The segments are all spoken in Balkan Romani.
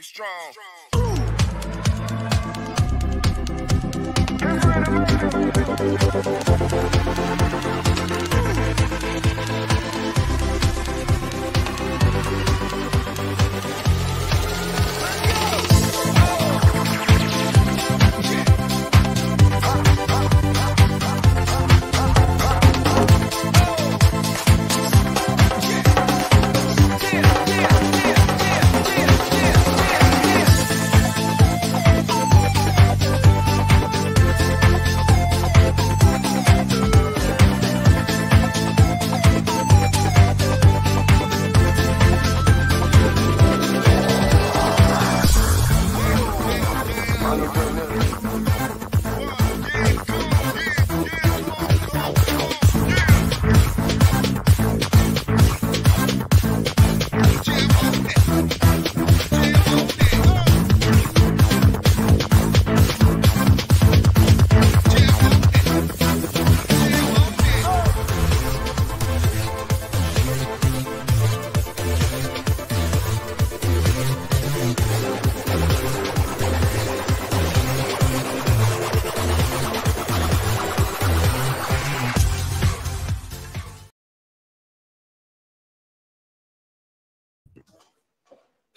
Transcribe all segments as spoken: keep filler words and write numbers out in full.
Strong.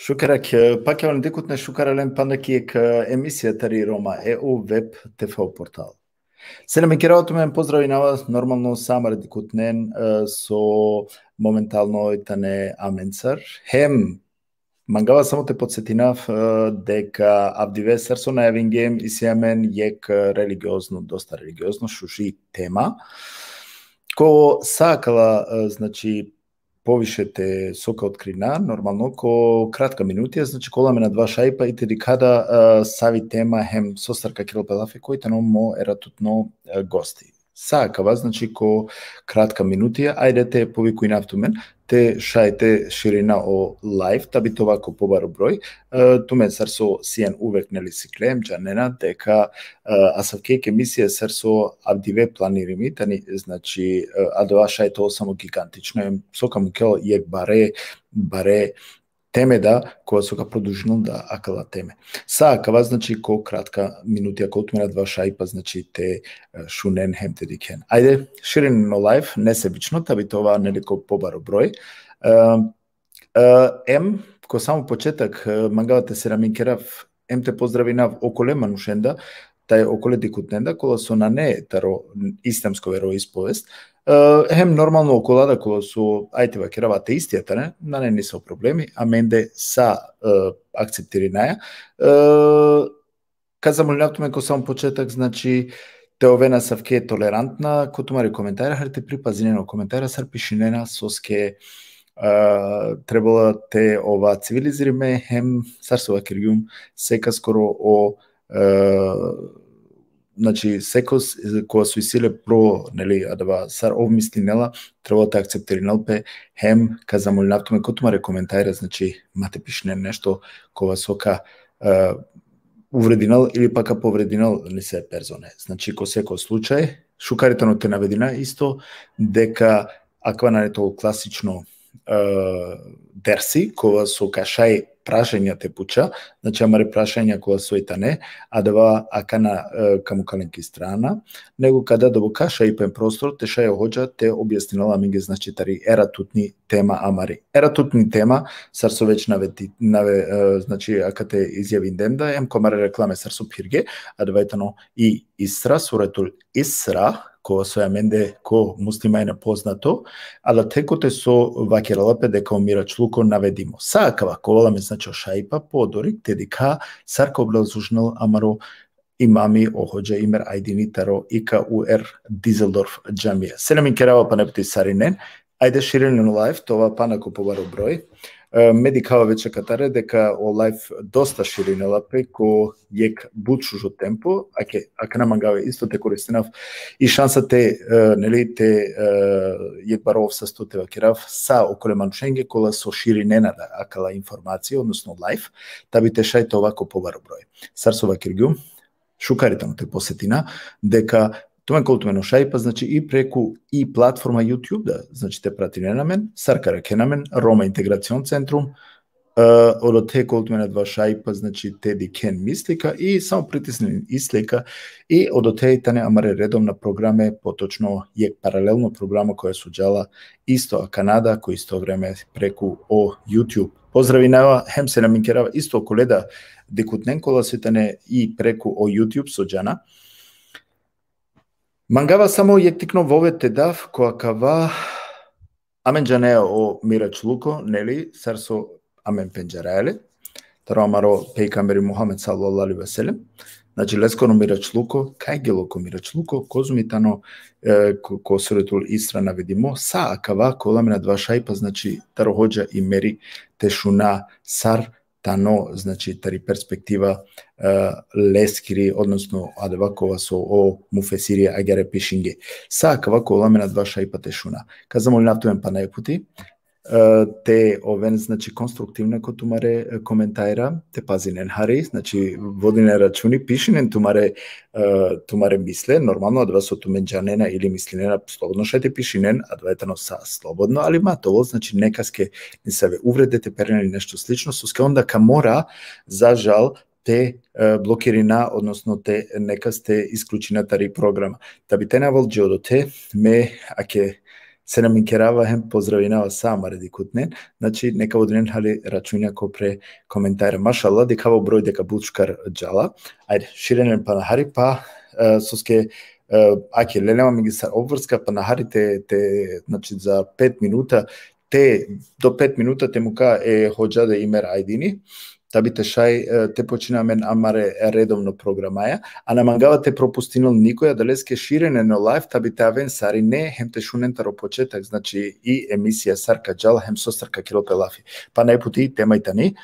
Šukar, ak, e, pakjavalen dikutne, šukar alen pana ki jekh, e, emisija tari Roma E U web T V portal. Selam, inkera tumen, pozdravinava, normalno sa amare dikutnen, e, so momentalno i tane amencar. Hem, mangava samo te podsetinav, e, deka avdive sar so najavingjem, isi amen jekh, e, religiozno, dosta religiozno, šuži tema. Ko sa akala, e, znači, poviše te so ka otkrina, normalno, ko kratka minutija, znači, ka ovel amen adava šajipa i te dikha da, e, savi tema hem sostar ka kerel pe lafi, koj tano mo eratutno, e, gosti. Sa akava, znači, ko kratka minutija, ajde te povikujnav tumen, te šaj te širina o live, ta bi te ova ko pobaro broj, e, tumen sar so sien uvek, neli, sikle, džanena deka, e, asavke emisije sar so avdive planirimi tani, znači, e, adava šaj te ol samo gigantično, em so ka mukel jekh bare, bare teme da, kova so ka produžinel da akala teme. Sa akava, znači, ko kratka minutija ka ovel tumen adava šajipa, znači, te, e, šunen hem te dikhen. Ajde, širinen o live, nesebično, ta bi te ova, neli, ko pobaro broj. E, E, em, ko samo početak, e, mangava te selam inkerav, em te pozdravinav okole manušen da, taj okole dikutnen da, kola so nane taro islamsko veroispovest, e, hem normalno okola da kola so, ajde te vakerav, ateistija tane, nane nisavo problemi, amende sa, e, akceptirinaja. E, ka zamolinav tumen ko samo početak, znači, te oven asavke tolerantna ko tumare komentara, hari te pripazinen o komentara sar pišinena, soske, e, trebela te ova civilizirime, hem sar so vakergjum, sekaskoro o, e, znači, sekos, kova so isi le pro, neli, adava sar ov mislinela, trebela te akceptirinel pe, hem ka zamolinav tumen ko tumare komentara, znači, ma te pišinen nešto kova so ka, e, uvredinel ili pa ka povredinel nese persone. Znači, ko seko slučaj, šukar i tano te navedina isto deka akava nane tano klasično, e, dersi, kova so ka šaj prašanja te puča, znači, amare prašanja kova so i tane, adava akana, e, ka mukha len ki strana, nego ka da doboka šajipa hem prostor te šaj o hodža te objasninel amenge, znači, tari eratutni tema amari. Eratutni tema, sar so već navedi-, nave-, e, znači, akate izjavingjem da, em ko amare reklame sar so phirge, adava i tano i Isra, Suretul Isra, kova so amende ko muslimanja poznato, adate kote so vakerela pe deka o Miračluko navedimo. Sa akava, ka ovel amen, znači, o šajipa podorik te dikha sar ka obrazložinel amaro imami, o hodža Imer Ajdini taro I K U R Düsseldorf džamija. Selam inkerava pana pe te sarinen. Ajde, širinen o live, te ova pana ko pobaro broj. E, me dikhava već akatare deka o live dosta širinela pe ko jekh but šužo tempo, ake, akana mangava isto te koristinav i šansa te, e, neli, te, e, jekh baro ov sasto te vakerav sa okole manušenge kola so širinena da akala informacija, odnosno live, ta bi te šaj te ova ko pobaro broj. Sar so vakergjum, šukar i tano te podsetina deka tumen ka ovel tumen o šajipa, znači, i preku i platforma YouTube da, znači, te pratinen amen, sar ka arakhen amen, Roma Integracion Centrum, E, odote kol tumen adava šajipa, znači, te dikhen mi slika i samo pritisnen i slika i odote tane amare redovna programe, potočno jek paralelno programa koja so džala isto akana da, ko isto vreme preku o YouTube. Pozdravinava, hem selam kerava isto okole da dikhutnen kola so tane i preku o YouTube so džana. Mangava samo jek tikno vove te dav, ko akava, amen džanea o miračluko, neli, sar so amen pendžaraja le, taro amaro pejgamberi Muhammed sallallahu alejhi ve sellem. Znači, leskoro miračluko, kaj gelo ko miračluko, kozom i tano, e, ko, ko Suretul Isra navedimo, sa akava kola amen adava šajipa, znači, taro hodža Imeri te šuna sar tano, znači, tari perspektiva, e, leskiri, odnosno adava kova so o mufesiri agjaar pišinge. Sa akava kola amen adava šajipa te šuna. Ka zamolinav tumen pana jek puti, e, te oven, znači, konstruktivna ko tumare, e, komentarja, te pazinen hari, znači, vodinen računi, pišinen tumare, e, tumare misle, normalno, adava so tumen džanena ili mislinena, slobodno šaj te pišinen, adava tano sa slobodno, ali ma te ovel, znači, nekaske nesave uvrede te perena ili nešto slično, soske onda ka mora, za žal, te, e, blokirina, odnosno te nekas te isključina tari programa. Da bi te na ovel dži odote, me ake selam kerava hem pozdravinava sa amare dikhutnen, znači, neka vodinen hari računja ko pre komentare. Mašallah, dikhava o broj deka but šukar džala. Ajde, širinen pana hari pa, e, soske, e, ake, lena amenge sar obvrska pana hari te, te, znači, za pet minuta, te, do pet minuta te muka e hodža da Imer Ajdini, da bi te šaj, e, te počina amen amare redovno programaja, a na mangava te propustinel nikoja, adaleske širinen o live, da bi te aven sarine, hem te šunen taro početak, znači, i emisija sar ka džala, hem sostar ka kerel pe lafi. Pana jek puti tema i tani, e,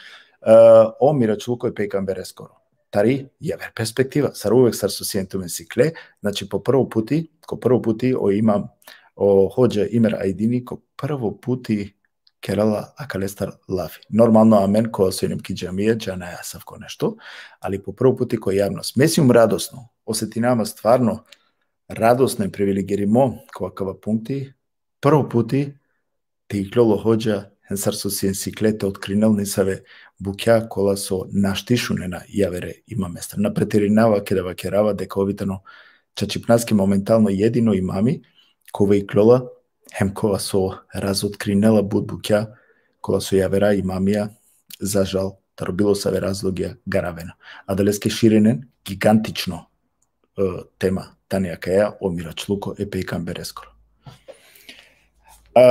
o miračluko e pejgambereskoro. Tari javer perspektiva, sar uvek sar so sien tumen sikle, znači, po prvo puti, ko prvo puti o imam, o hodža Imer Ajdini, ko prvo puti kerela akalestar lafi. Normalno, amen kova so inem ki džamija, džanaja asavko nešto, ali po prvo puti ko javnost. Me sium radosno, osetinava ma stvarno radosno i privilegirimo ko akava punkti, prvo puti te iklol o hodža, hem sar so sien sikle te otkrinel nesave bukja kola so našti šunena javere imamestar. Na preterinava keda vakerava deka ov i tano čačipnaske momentalno jedino imami, kova iklola, hem kova so razotkrinela but bukja kola so javera imamija, za žal, taro bilo save razlogija garavena. Adaleske širinen gigantično, e, tema tani akaja, o miračluko e pejgambereskoro. E,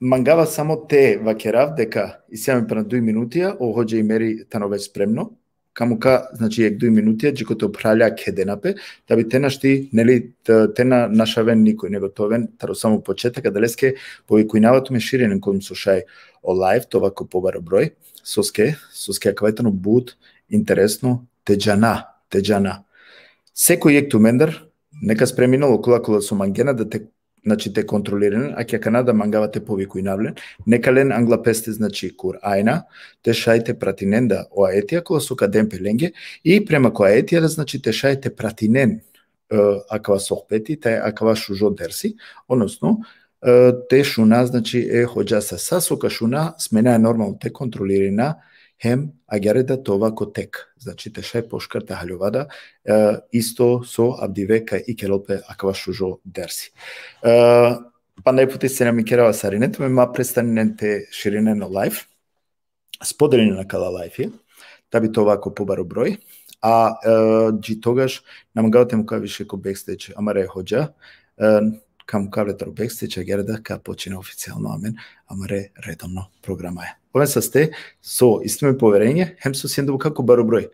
mangava samo te vakerav deka isi amen pana duj minutija, o hodža Imeri tano već spremno, ka muka, znači, jek duj minutija, dži kote o phralja kedena pe, da bi te našti, neli, te, te na našaven nikoj, nego te oven taro samo početak, adaleske povikujnava tumen širinen kozom so šaj o live, te ova ko pobaro broj, soske, soske akava i tano but interesno te džana, te džana. Sekoj jek tumendar, neka spreminel okola kola so mangena da te, znači, te kontrolirinen, ake akana da mangava te povikujnav len, neka len angla peste, znači, Kur'ajna, te šaj te pratinen da o ajetija kola so ka den pe lenge, i prema ko ajetija da, znači, te šaj te pratinen, e, akava sohbeti, taj akava šužo dersi, odnosno, e, te šuna, znači, e hodžasa, sa so ka šuna, smena normalno te kontrolirina, hem agjaar da te ova ko tek. Znači, te šaj pošukar te haljova da, e, isto so avdive ka ikerel pe akava šužo dersi. E, pana jek puti selam kerava sarinen, tumen ma prestaninen te širinen o live. Spodelinen akala live, da bi te ova ko pobaro broj. A, e, dži togaš na mangava te muka više ko backstage amare hodža, e, ka muka le taro backstage, agjaar da ka počina oficijalno amen amare redovno programaja. Oven saste, so isi tumen poverenje, hem so sien da muka ko baro broj.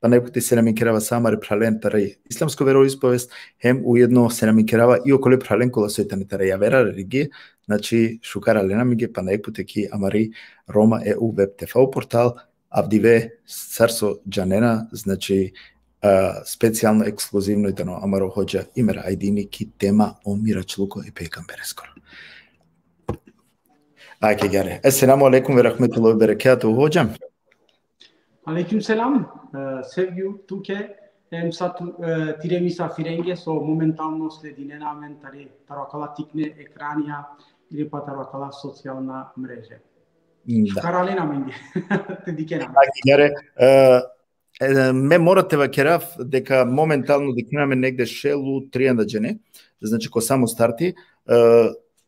Pana jek puti selam kerava sa amare phralen tari islamsko veroispovest, hem ujedno selam kerava i okole phralen kola so tane tari javera religije, znači, šukar alen amenge, pana jek puti ki amari Roma E U web T V portal, avdive, sar so džanena, znači, a, specijalno, ekskluzivno i tano amaro hodža Imer Ajdini ki tema o miračluko e pejgambereskoro. Ake, agjaar. Esselamu alejkum ve rahmetullahi ve berekatuhu, hodža. Alejkum selam, e, sevgi tuke, hem sa tu, e, tire misafirenge so momentalno sledinena amen tari, taro akala tikne ekranija ili pa taro akala socijalna mreže. Da. Šukar alen amenge. Te dikhena. Jare, e, e, me mora te vakerav deka momentalno dikhena amen negde šel u trianda džene, znači ko samo starti, e,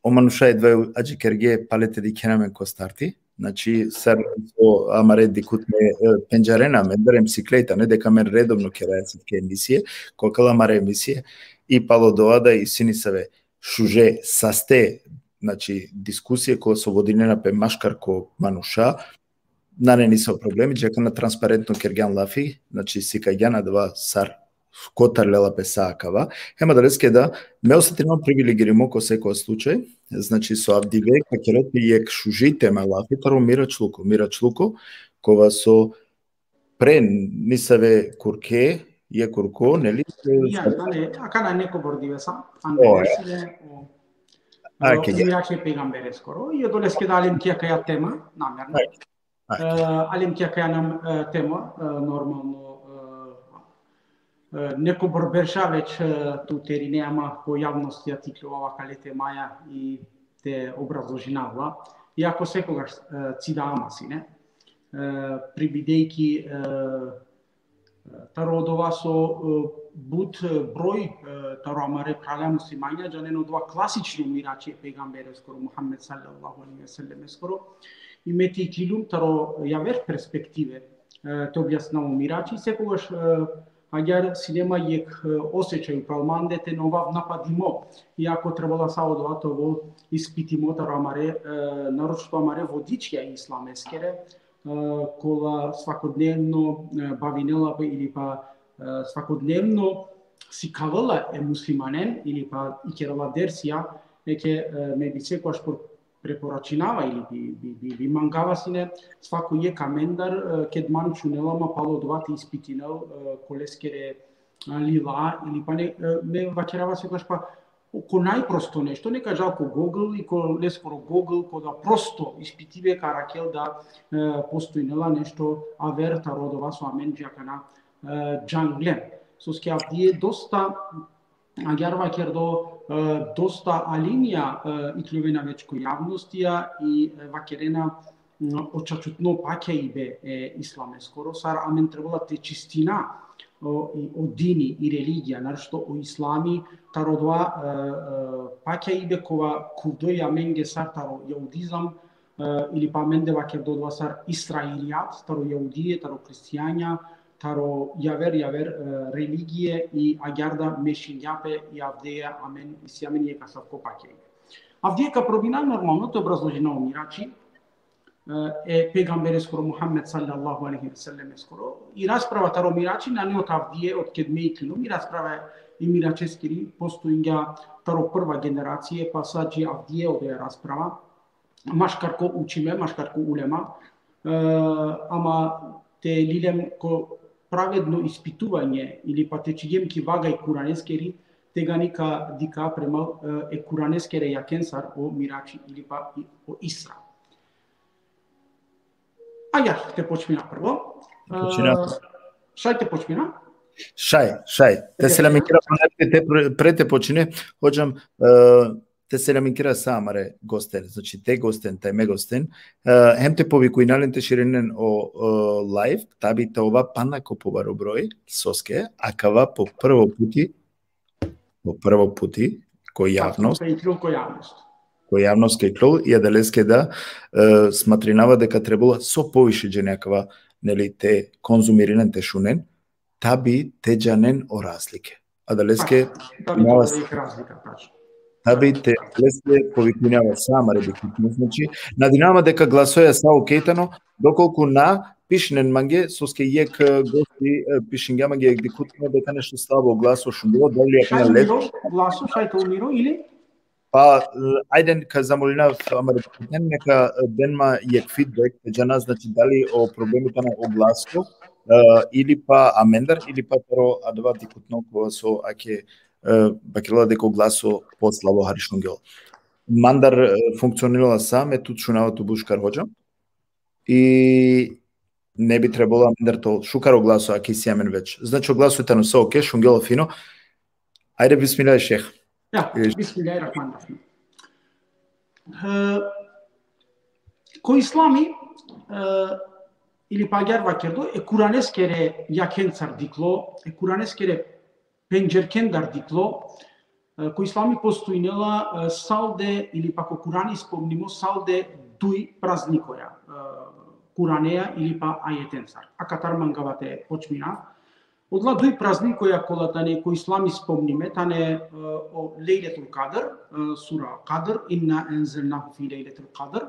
o manuša edva adžikerge pale te dikhena amen ko starti, znači sar so amare dikhutne, e, pendžarena amen, barem sikleta, ne, deka amen redovno keraja sitke emisije, ko akala amare emisije, i palo dova da isi nisave šuže saste, znači, diskusije kola so vodinena pe maškar ko manuša, nane nisavo problemi, džakana transparentno kergjan lafi, znači, sikagjan adava sar kotar lela pe sa akava. Hem adaleske da, me osetinav privilegirimo ko sekova slučaj, znači, so avdive ka kera pe jekh šuži tema lafi taro miračluko, miračluko, kova so pre nisave kurke, e kurko, neli? Ja, nane, akana nekobor divesa, o, Andreas, e, o, a, o, ke, o mirači e pejgambereskoro, i odoleske da alim ki akaja tema, namerno. Aj, aj. E, alim ki akaja nam, e, tema, e, normalno, e, e, nekobor berša već, e, tu terine, ama ko javnost ja tikljovava akale temaja i te obrazložinav la. Iako sekogaš, e, cida ama sine. E, pribidejki, e, taro odova so, e, but, e, broj, e, taro amare phralja muslimanja, džanen odova klasično mirači e pejgambereskoro, Muhammed sallallahu alejhi ve sellemeskoro, i me te iklilum taro javer perspektive, e, te objasninav o mirači, sekogaš, e, agjaar sine ma jekh, e, osećaj upral mande te na ovav napadimo, iako trebela sa odova te ovel ispitimo taro amare, e, naročito amare vodičja e islameskere, e, kola svakodnevno, e, bavinela pe ili pa, e, svakodnevno sikavela e muslimanen ili pa ikerela dersija, eke, e, me bi sekogaš por-, preporačinava ili bi, bi, bi, bi mangava sine svako jekh amendar, e, ked man šunela ma palo odova te ispitinel, e, koleskere, e, lila, ili pa ne, e, me vakerava sekogaš pa ko najprosto nešto, neka džal ko Google i ko leskoro Google, ko da prosto ispitibe ka arakhel da, e, postojnela nešto aver taro odova so amen dži akana, e, džanglem. Soske avdive dosta, agjaar vakerdo, e, dosta alimja, e, ikljovena već ko javnostija i, e, vakerena, m, o čačutno pakjaibe e islameskoro, sar amen trebela te čistina o, i, o dini, i religija, naročito o islami, taro odova, e, e, pakjaibe kova khuvdo i amenge sar taro jahudizam, e, ili pa amende vakerdo odova sar israilijat, taro jahudije, taro hristijanja, taro javer, javer, e, religije i agjaar da mešingja pe i avdive amen, isi amen jekh asavko pakjaibe. Avdive ka probina normalno te obrazložina o mirači, e, e pejgambereskoro Muhammed sallallahu alejhi ve sellemeskoro. I rasprava taro mirači nane od avdive, od ked me iklilum, i rasprava e miračeskiri postojingja taro prva generacije, pa sa dži avdive odoja rasprava, maškar ko učime, maškar ko ulema, e, ama te lilem ko pravedno ispituvanje ili pa te čhivgjem ki vaga e Kuraneskeri, tegani ka dikha premal, e, e Kuraneskere jakhen sar o mirači ili pa i, o Isra. Agjaar, te počmina prvo. Počmina. E, šaj te počmina? Šaj, šaj. Te, e, selaminkira, te pre-, pre te počmine, hodžam, e, te selaminkira sa amare gosten, znači te gosten, taj me gosten, e, hem te povikujna len te širinen o, o live, tabi te ova pana ko pobaro broj, soske, akava po prvo puti, po prvo puti, ko javnost. Ko javnost. Ko javnost ka iklol, i adaleske da, e, smatrinava deka trebela so poviše džene akava, neli, te konzumirinen, te šunen, tabi te džanen o razlike. Adaleske, pa, tabi, nava, te ovel razlika, tačno. Tabi te, adaleske povikujnava sa amare dikhutne, znači, nadinava deka glasoja sa okej tano, dokolku na, pišinen mange, soske jekh, e, gosti, e, pišingja mange jekh dikhutno deka nešto slabo glaso šungelo, dali akana lep. Šaj miro glaso, šaj te miro ili? Pa, e, ajde ka zamolinav amare dikhutnen, neka, e, den ma jekh feedback, te džana, znači, dali o problemi tano o glaso, e, ili pa amendar, ili pa taro adava dikhutno kova so ake, e, vakerela deka o glaso poslabo hari šungelo. Mandar, e, funkcionirela sa, me tut šunava tu but šukar, hodža. I ne bi trebalo amendar te ol šukar o glaso, ake isi amen već. Znači, o glaso tano sa okej, šungela fino. Ajde, bismillah, šejh. Ja, e, bismillahirrahmanirrahim. E, Ko islami, e, ili pa agjaar vakerdo, e Kuraneskere jakhencar diklo, e Kuraneskere pendžerkendar diklo, e, ko islami postojnela, e, salde ili pa ko Kurani spomnimo salde duj praznikoja, e, Kuraneja ili pa ajetencar. Akatar mangava te počmina. Odola duj praznikoja kola tane ko islami spomnime, tane, e, o Lejletul Kadr, e, sura Kadr, inna enzelnahu fi lejletul kadr,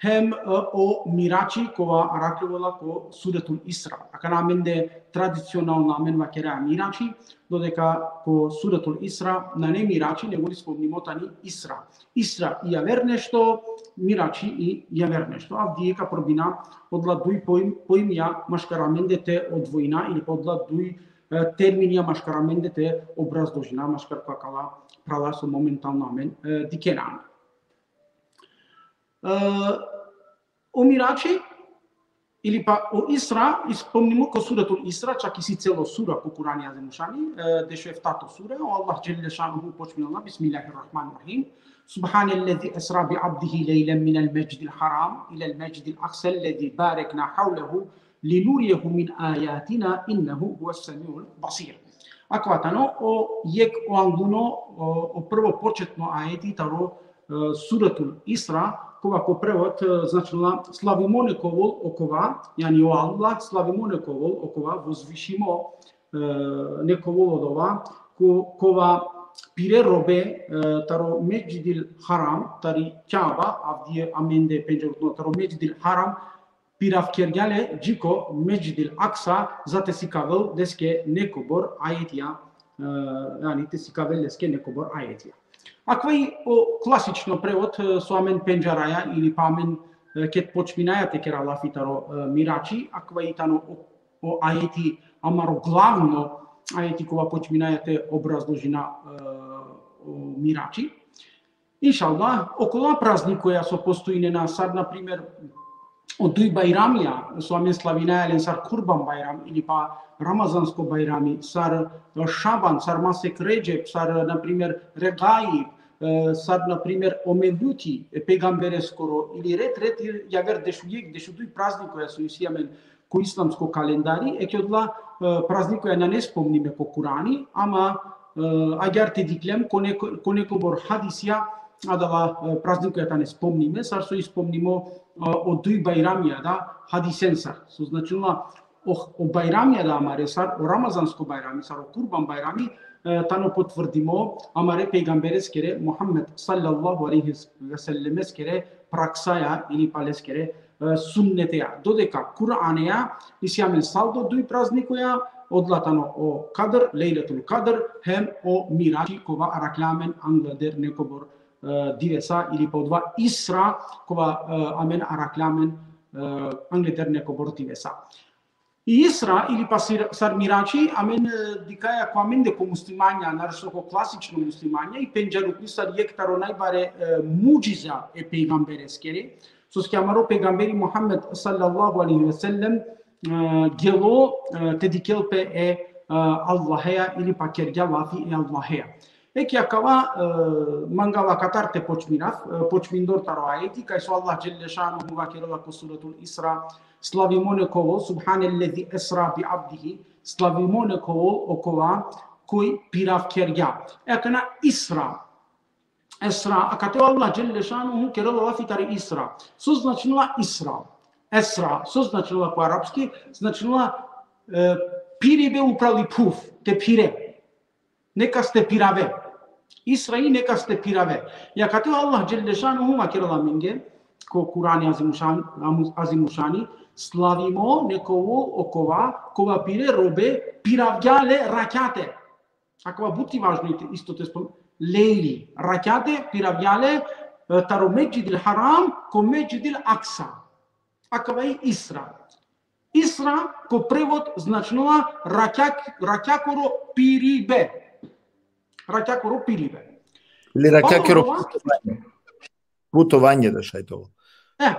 hem, e, o Mirači kova arakhlola ko Suretul Isra. Akana amende tradicionalno amen vakera Mirači, dodeka ko Suretul Isra nane Mirači, nego li spomnimo tani Isra. Isra i javer nešto, Mirači i javer nešto. Avdive ka probina odola duj pojm-, pojmija maškar amende te odvojina ili pa odola duj, e, terminija maškar amende te obrazložina, maškar ko akala prala so momentalno amen, e, dikena. E, o Mirači, ili pa o Isra, i spomnimo ko Suretul Isra, čak isi celo sura ko Kurani Azimušani, e, dešueftato sura, o Allah dželle šanuhu počminela, Bismillahirrahmanirrahim. Subhanellezi esra bi abdihi lejlen minel mesdžidil haram ilel mesdžidil aksa ellezi barekna havlehu linurijehu min ajatina innehu huves semiul basir. Akava tano o jekh, o angluno, o, o prvo početno ajeti taro, e, Suretul Isra, kova ko prevod, e, značinela slavimo nek ovel okova, jani o Allah, slavimo nek ovel okova, vozvišimo, e, nek ovel odova, ko-, kova pire robe, e, taro Mesdžidil Haram, tari Kjaba, avdive amende pendžarutno, taro Mesdžidil Haram, piravkergja le dži ko Mesdžidil Aksa, za te sikavel leske nekobor ajetija, e, jani te sikavel leske nekobor ajetija. Akava i o klasično prevod, e, so amen pendžaraja ili pa amen, e, ked počminaja te kera lafi taro, e, Mirači, akava i tano o, o ajeti amaro glavno ajeti kova počminaja te obrazložina, e, o Mirači. Inšallah, okola praznikoja so postojnena, sar, na primer, o duj bajramija, so amen slavinaja len, sar Kurban bajram ili pa Ramazansko bajrami, sar, e, Šaban, sar masek Redžep, sar, na primer, Regaib, e, sar, na primer, o Mevluti, e, pejgambereskoro, ili ret, ret, javer dešujekh, dešuduj praznikoja so isi amen ko islamsko kalendari, e, odola, e, praznikoja nane spomnime ko Kurani, ama, e, agjaar te diklem, ko neko-, ko nekobor hadisija, adala, e, praznikoja tane spomnime, sar so i spomnimo, e, o duj bajramija da hadisensar. So značinela, o, o bajramija da amare sar, o Ramazansko bajrami, sar o Kurban bajrami, e, tano potvrdimo amare pejgambereskere, Muhammed sallallahu alejhi ve sellemeskere praksaja ili pa leskere, e, sunneteja. Dodeka Kuraneja isi amen saldo duj praznikoja, odola tano o Kadr, Lejletul Kadr, hem o Mirači, kova arakhla amen angleder nekobor, e, divesa, ili pa odova Isra, kova, e, amen arakhla amen, e, angleder nekobor divesa. I Isra, ili pa sir-, sar Mirači, amen, e, dikhaja ko amende ko muslimanja, naročito ko klasično muslimanja, i pendžarutni sar jekh taro najbare, e, mudžiza e pejgambereskere, soske amaro pejgamberi Muhammed sallallahu alejhi ve sellem, e, gelo, e, te dikhel pe e, e, Allaheja ili pa kergja lafi e Allaheja. Eke akava, e, mangava akatar te počminav, e, počmindor taro ajeti, kaj so Allah dželle šanuhu vakerela ko Suretul Isra, slavimo nek ovel, subhanellezi esra bi abdihi, slavimo nek ovel okova koj piravkergja. E akana Isra. Esra, akate o Allah dželle šanuhu kerela lafi tari Isra. So značinela Isra? Esra, so značinela po arapski? Značinela, e, piribe upral i phuv, te phire. Nekas te pirave. Isra i nekas te pirave. E akate o Allah dželle šanuhu vakerela amenge, ko Kurani Azimušan-, Amu-, Azimušani, slavimo nek ovel okova, kova pire robe piravgja le rakjate. Akava but i važno i te-, isto te spom-, lejli. Rakjate piravgja le, e, taro Mesdžidil Haram, ko Mesdžidil Aksa. Akava i Isra. Isra, ko prevod, značinela rakjak-, rakjakoro piribe. Rakjakoro piribe. Ili rakjakoro putovanje. Putovanje da šaj te ovel. E,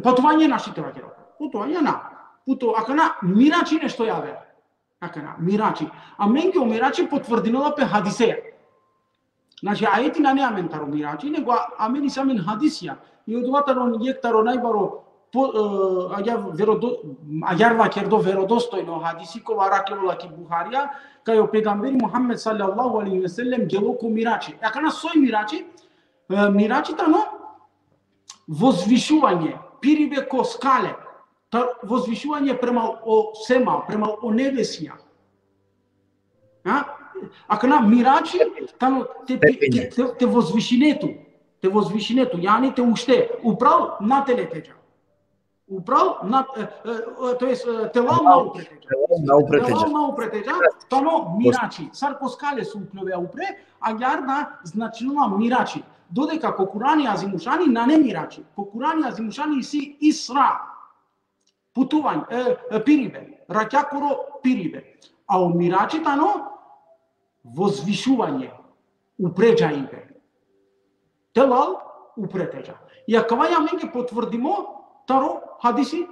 putovanje našti te vakera. Putovanje na. Puto-, akana Mirači nešto javer. Akana, Mirači. Amenge o Mirači potvrdinela pe hadiseja. Znači, ajeti nane amen taro Mirači, nego a-, amen isi amen hadisija. I odova tano jekh taro najbaro, po, e, agjaar verodo-, agjaar vakerdo verodostojno hadisi, kova arakhljola ki Buharija, kaj o pejgamberi Muhammed sallallahu alejhi ve sellem gelo ko Mirači. Akana soj Mirači? E, Mirači tano vozvišuvanje, piribe ko skale, ta, vozvišuvanje prema o sema, prema o nebesija. Ha? Akana Mirači tano te, te, te, te vozvišine tu, te vozvišine tu, jani te ušte, upral na tele te dža. Upral na, e, e, to jest, e, te lal na upre te dža. Te lal na upre te dža. Te lal na upre te dža, tano Mirači, sar ko skale so ukljove upre, agjaar da značinela Mirači. Dodeka ko Kurani Azimušani nane Mirači. Ko Kurani Azimušani isi Isra. Putuvanje, e, e, piribe. Rakjakoro piribe. A o Mirači tano vozvišuvanje, upre džaibe. Te lal upre te dža. I akava amenge potvrdimo taro hadisi,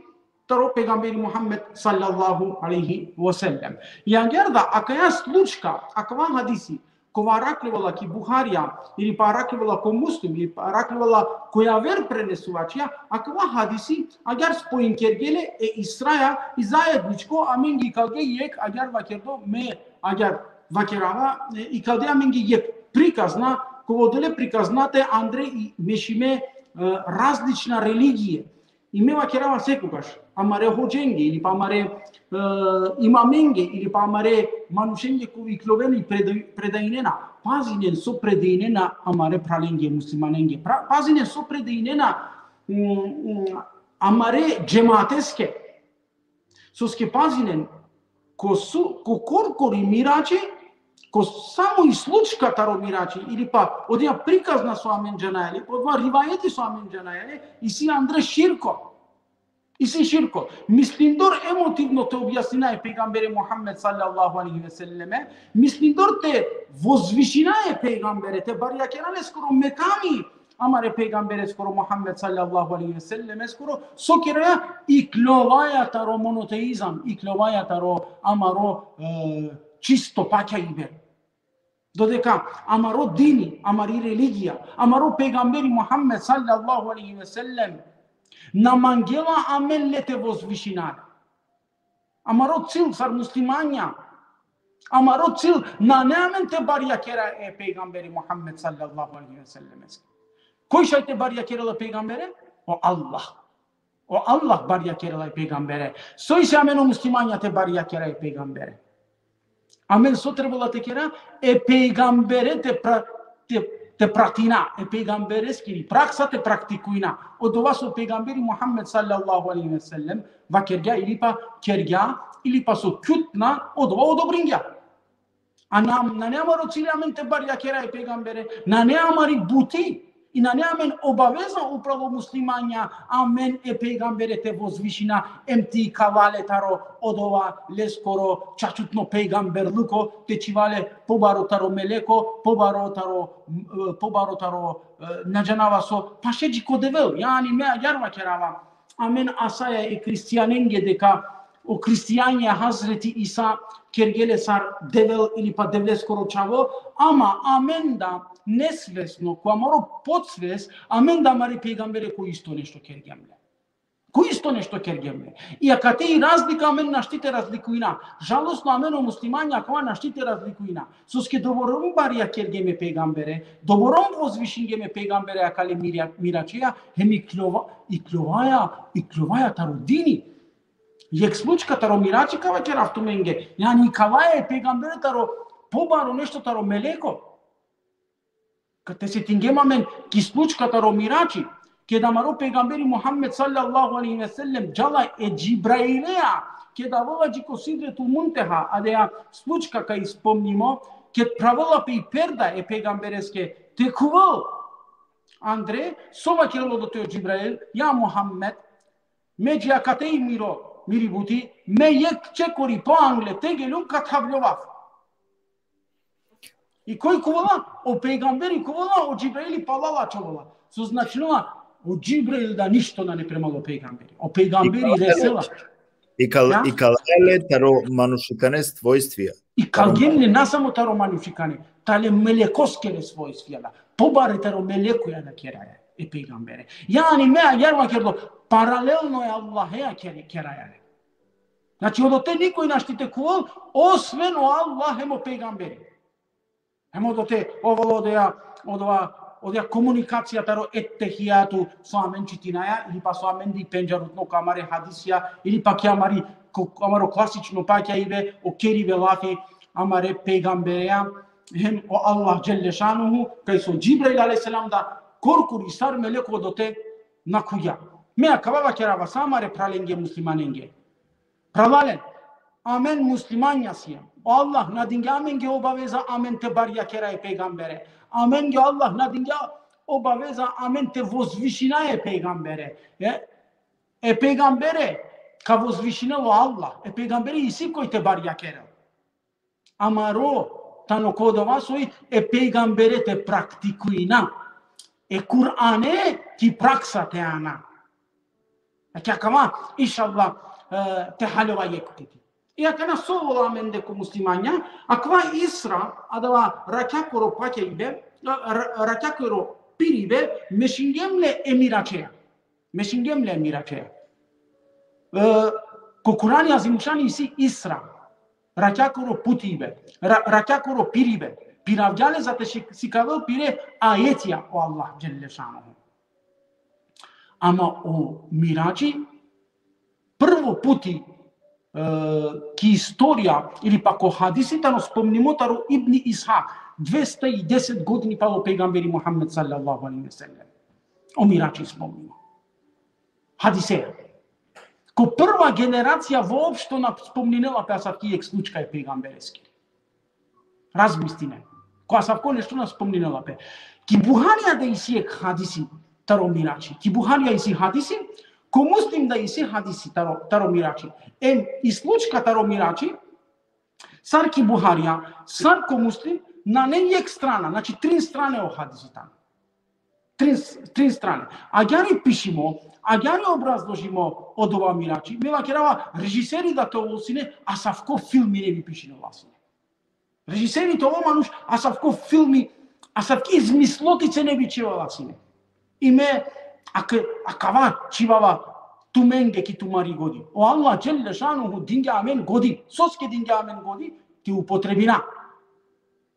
taro pejgamberi Muhammed sallallahu alejhi ve sellem. I agjaar da, akaja slučka, akava hadisi, kova arakhljola ki Buharija, ili pa arakhljola ko Muslim, ili pa arakhljola ko javer prenesuvačija, akava hadisi, agjaar spojinkergje le e Israja, i zajedničko, amenge ikalge jekh, agjaar vakerdo me, agjaar vakerava, e, ikalge amenge jekh prikazna, kova odole prikazna te andre i mešime, e, različna religije. I me vakerava sekogaš, amare hodženge, ili pa amare, e, imamenge, ili pa amare manušenge kova ikljoven i preda-, predajnena, pazinen so predajnena amare phralenge muslimanenge, pra-, pazinen so predajnena, mm, mm, amare džemateske. Soske pazinen, ko su, ko korkori Mirači, ko samo i slučka taro Mirači, ili pa odija prikazna so amen džanaja le, odova rivajeti so amen džanaja le, isi andre širko. Isi širko. Mislindor emotivno te objasnina e pejgambere Muhammed sallallahu alejhi ve selleme, mislindor te vozvišina e pejgambere, te barjakera leskoro mekami, amare pejgambereskoro Muhammed sallallahu alejhi ve sellemeskoro, so keraja? Ikljovaja taro monoteizam, ikljovaja taro amaro, e, čisto pakjaibe. Dodeka amaro dini, amari religija, amaro pejgamberi Muhammed sallallahu alejhi ve sellem na mangela amen le te vozvišina le. Amaro cilj sar muslimanja, amaro cilj nane amen te barjakera e pejgamberi Muhammed sallallahu alejhi ve sellem. Koj šaj te barjakera le pejgambere? O Allah. O Allah barjakerela e pejgambere. So isi amen o muslimanja te barjakera e pejgambere? Amen so trebela te kera? E pejgambere te pra-, te, te pratina, e pejgambereskiri praksa te praktikuina. Odova so pejgamberi Muhammed sallallahu alejhi ve sellem vakergja ili pa kergja, ili pa so kjutna, odova odobringja. A na, nane amaro cilj amen te barjakera e pejgambere, nane amari buti, i nane amen obaveza upravo muslimanja, amen e pejgambere te vozvišina, em te ikala le taro odova leskoro čačutno pejgamberluko, te čhiva le pobaro taro meleko, pobaro taro, e, pobaro taro, e, na džanava so, paše dži ko Devel, jani me agjaar vakerava. Amen asaja e hristijanenge deka o hristijanja Hazreti Isa kergje le sar Devel ili pa Devleskoro čhavo, ama amen da nesvesno, ko amaro podsvest, amen da amare pejgambere ko isto nešto kergjam le. Ko isto nešto kergjam le. I akate i razlika amen našti te razlikujna. Žalostno, amen o muslimanja akava našti te razlikujna. Soske doborom barjakergjem e pejgambere, doborom vozvišingjam e pejgambere akale mira-, miračija, hem ikljova-, ikljovaja, ikljovaja taro dini. Jekh slučka taro mirači ka vakerav tumenge, jani ikavaja e pejgambere taro pobaro nešto taro meleko. Ka te setingjem amen ki slučka taro mirači, keda amaro pejgamberi Muhammed sallallahu alejhi ve sellem džala e Džibrailea, keda avela dži ko Sidretul Munteha, adaja slučka kaj spomnimo, ked pravela pe i perda e pejgambereske, te khuvel andre, so vakerela odote o Džibrail: Ja Muhammed, me dži akate i miro, miri buti, me jekh čekori po angle te geljum ka thavljovav. I koj khuvela? O pejgamberi khuvela, o Džibraili palal ačhovela. So značinela? O Džibrail da ništo nane prema o pejgamberi. O pejgamberi resela. Ikal-, ja? Ikalaja le taro manušikane svojstvija. Ikalgjem le na samo taro manušikane, tale melekoskere svojstvija da. Pobare taro melekoja da keraja. e pejgambere. Jani me agjar vakerdo, paralelno e Allahea kere-, keraja le. Znači, odote nikoj našti te khuvel, osven o Allah hem o pejgamberi. Hem odote, ovela odoja, odova, odoja komunikacija taro ettehijatu, so amen čitinaja, ili pa so amen di pendžarutno ko amare hadisija, ili pa ki amari, ko, amaro klasično pakjaibe, o keribe lafi amare pejgambereja, hem o Allah dželle šanuhu, kaj so Džibrail alejhi selam da korkori sar meleko odote nakhugja. Me akava vakerava sa amare pralenge muslimanenge. Pralalen, amen muslimanja siem. O Allah na dingja amenge obaveza amen te barjakera e pejgambere. Amenge o Allah na dingja obaveza amen te vozvišina e pejgambere. E, e pejgambere ka vozvišinel o Allah. E pejgambere isi koj te barjakerel. Amaro tano ko dova soj e pejgambere te praktikujna. E Kur'ane ki praksa te ana. Znači, akava, inšallah, e, te haljova jekh puti. I akana so ovela amende ko muslimanja, akava Isra, adava rakjakoro pakjaibe, ra-, rakjakoro piribe, mešingjem le e Miračea. Mešingjem le e Miračea. E, ko Kur'ani Azimušani isi Isra, rakjakoro putibe, ra-, rakjakoro piribe, piravgja le za te šik-, sikavel pire ajetija o Allah dželle šanuhu. Ama o Mirači, prvo puti, e, ki istorija, ili pa ko hadisi tano spomnimo taro Ibni Ishak, dvesta i deset godini palo pejgamberi Muhammed sallallahu alejhi ve sellem. O Mirači spomnimo. Hadiseja. Ko prva generacija voopšto na spomninela pe asavki jekh slučka e pejgambereskiri. Razmislinen. Ko asavko nešto na spomninela pe. Ki Buharija da isi jekh hadisi taro Mirači. Ki Buharija isi hadisi, ko Muslim da isi hadisi taro, taro Mirači. Em i slučka taro Mirači, sar ki Buharija, sar ko Muslim, nane jekh strana, znači trin strane o hadisi tano. Trin, trin strane. Agjaar i pišimo, agjaar i obrazložimo odova Mirači. Me vakerava, režiseri da te ovel sine, asavko filmi ne bi pišinela sine. Režiseri te ovel manuš, asavko filmi, asavki izmislotice ne bi čhivela sine. I me, ak-, akava čhivava tumenge ki tumari godi. O Allah dželle šanuhu dingja amen godi. Soske dingja amen godi? Te upotrebina.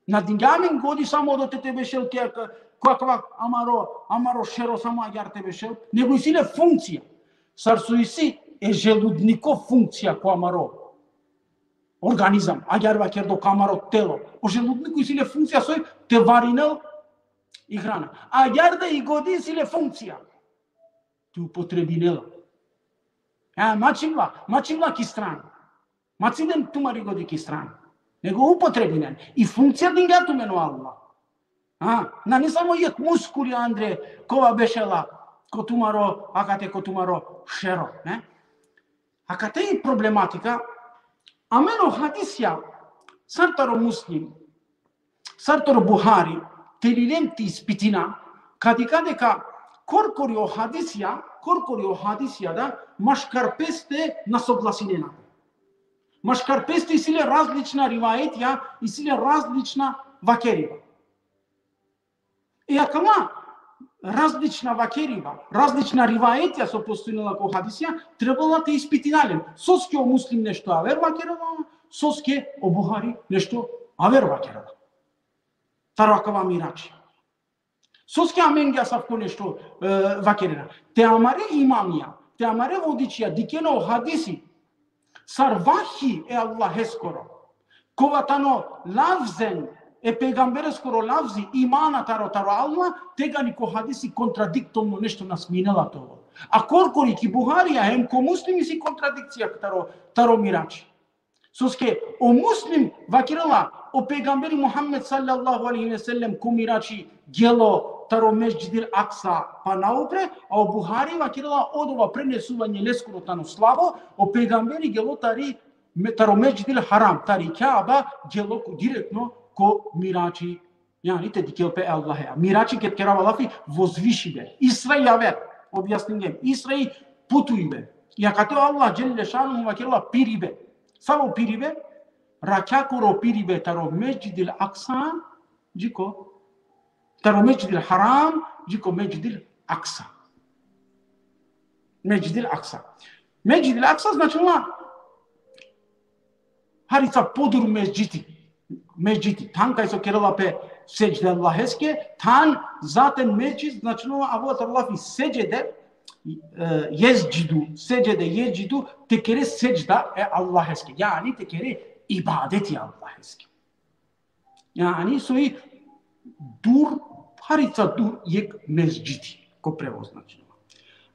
Na dingja amen godi samo odote te bešel ke, ke, ko akava amaro, amaro šero samo agjaar te bešel, nego isi le funkcija. Sar so isi e želudniko funkcija ko amaro organizam, agjaar vakerdo ko amaro telo. O želudniko isi le funkcija soj te varinel i hrana. Agjaar da i godi isi le funkcija. Te upotrebinel. A, ma čhivela, ma čhivela ki strana. Ma čhivinen tumari godi ki strana. Nego upotrebinen. I funkcija dingja tumen o Allah. A, nane samo jekh muskuli andre kova bešela ko tumaro, akate ko tumaro šero, ne? Akate i problematika, amen o hadisija, sar taro Muslim, sar taro Buhari, te lilem te ispitina, ka dikha deka korkori o hadisija, korkori o hadisija da, maškar peste na soglasinena. Maškar peste isi le različna rivajetija, isi le različna vakeriba. E akala različna vakeriba, različna rivajetija so postojnela ko hadisija, trebela te ispitina len. Soske o Muslim nešto aver vakerela, soske o Buhari nešto aver vakerela. Taro akava Mirači. Soske amenge asavko nešto, e, vakerena. Te amare imamija, te amare vodičija dikhena o hadisi sar vahi e Allaheskoro. Kova tano lafzen e pejgambereskoro lafzi, imana taro, taro Allah, tegani ko hadisi kontradiktorno nešto na sminela te ovel. A korkori ki Buharija hem ko Muslim isi kontradikcija taro, taro Mirači. Soske o Muslim vakerela o pejgamberi Muhammed sallallahu alejhi ve sellem ko Mirači gelo taro Mesdžidil Aksa pa naupre, a o Buhari vakerela odova prenesuvanje leskoro tano slabo, o pejgamberi gelo tari me-, taro Mesdžidil Haram, tari Kjaba, gelo ko, direktno ko Mirači. Jani te dikhel pe e Allahea. Mirači ked kerava lafi, vozvišibe. Israi aver, objasningjem. Israi putuibe. I akate o Allah dželle šanuhu vakerela piribe. Savo piribe? Rakjakoro piribe taro Mesdžidil Aksa, dži ko. Taro Mesdžidil Haram, dži ko Mesdžidil Aksa. Mesdžidil Aksa. Mesdžidil Aksa značinela harica podur mesdžidi. Mesdžidi. Than kaj so kerela pe sedžda Allaheske, than zaten mesdžid značinela avela taro lafi sedžede, e, jesdžidu, sedžede, jesdžidu, te kere sedžda e Allaheske. Jani te kere ibadeti Allaheske. Jani so i dur, harica dur jek mesdžidi, ko prevoz značinela.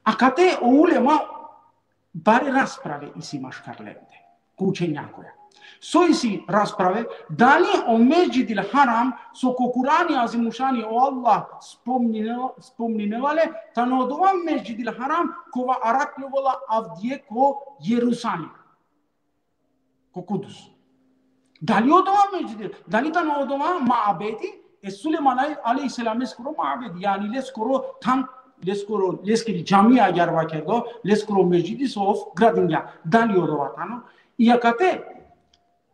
Akate o ulema bare rasprave isi maškar lende, ko učenjakoja. So isi rasprave, dali o Mesdžidil Haram, so ko Kurani Azimušani o Allah spomninela, spomninela le, tano odova Mesdžidil Haram, kova arakljovola avdive ko Jerusalim. Ko Kudus. Dali odova Mesdžidil, dali tano odova mabedi, e Sulejman alej-, alejhi selameskoro mabedi, jani leskoro than, leskoro, leskiri džamija agjaar vakerdo, leskoro mesdžidi so ov gradingja. Dali odova tano? I akate,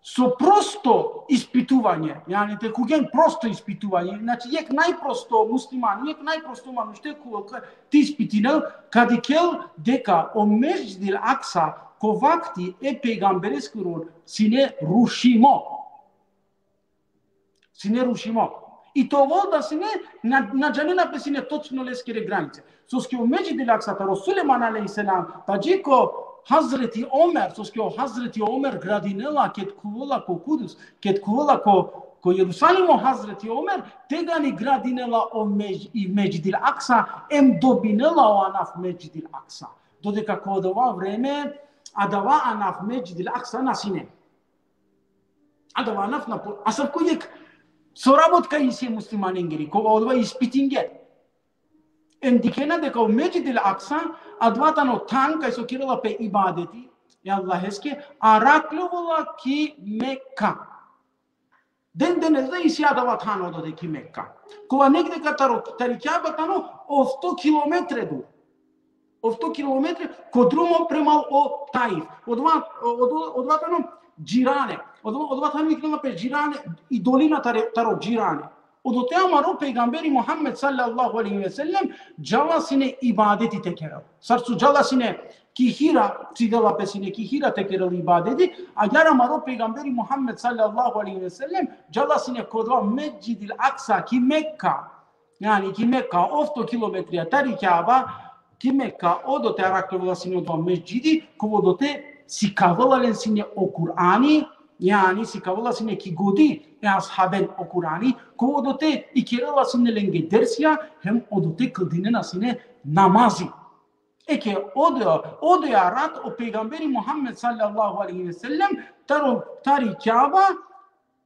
so prosto ispituvanje, jani te khuven prosto ispituvanje, znači jek najprosto musliman, jek najprosto manuš te khuvel, te ispitinel, ka dikhel deka o Mesdžidil Aksa, ko vakti e pejgambereskoro sine rušimo. Sine rušimo. I te ovel da sine, na, na džanena pe sine točno leskere granice. Soske o Mesdžidil Aksa taro Sulejman alejhi selam, pa dži ko Hazreti Omer, soske o Hazreti Omer gradinela ked khuvela ko Kudus, ked khuvela ko, ko Jerusalim o Hazreti Omer, tegani gradinela o Mez-, i Mesdžidil Aksa, em dobinela o anav Mesdžidil Aksa. Dodeka ko odova vreme, adava anav Mesdžidil Aksa na sine. Adava anav na po-, asavko jek sorabotka isi e muslimanengiri, kova odova ispitingje. Em dikhena deka o Mesdžidil Aksa, adava tano than kaj so kerela pe ibadeti e Allaheske, arakljovola ki Meka. Den denes da isi adava than odote ki Meka. Kova negde ka taro, tari Kjaba tano ofto kilometre dur. Ofto kilometre ko drumo premal o Taif. Odova, odova, odova tano Džirane. Odova, odova tano viknela pe Džirane, i dolina tare, taro Džirane. Odote amaro pejgamberi Muhammed sallallahu alejhi ve sellem džala sine ibadeti te kerel. Sar so džala sine ki Hira, cidela pe sine ki Hira te kerel ibadeti, agjaar amaro pejgamberi Muhammed sallallahu alejhi ve sellem džala sine ko odova Mesdžidil Aksa, ki Meka. Jani ki Meka, ofto kilometrija tari Kjaba, ki Meka, odote arakljovola sine odova mesdžidi, kova odote sikavela len sine o Kurani, jani sikavela sine ki godi e ashaben o Kurani, kova odote ikerela sine lenge dersija, hem odote kldinena sine namazi. Eke odoja, odoja rat o pejgamberi Muhammed sallallahu alejhi ve sellem, taro, tari Kjaba,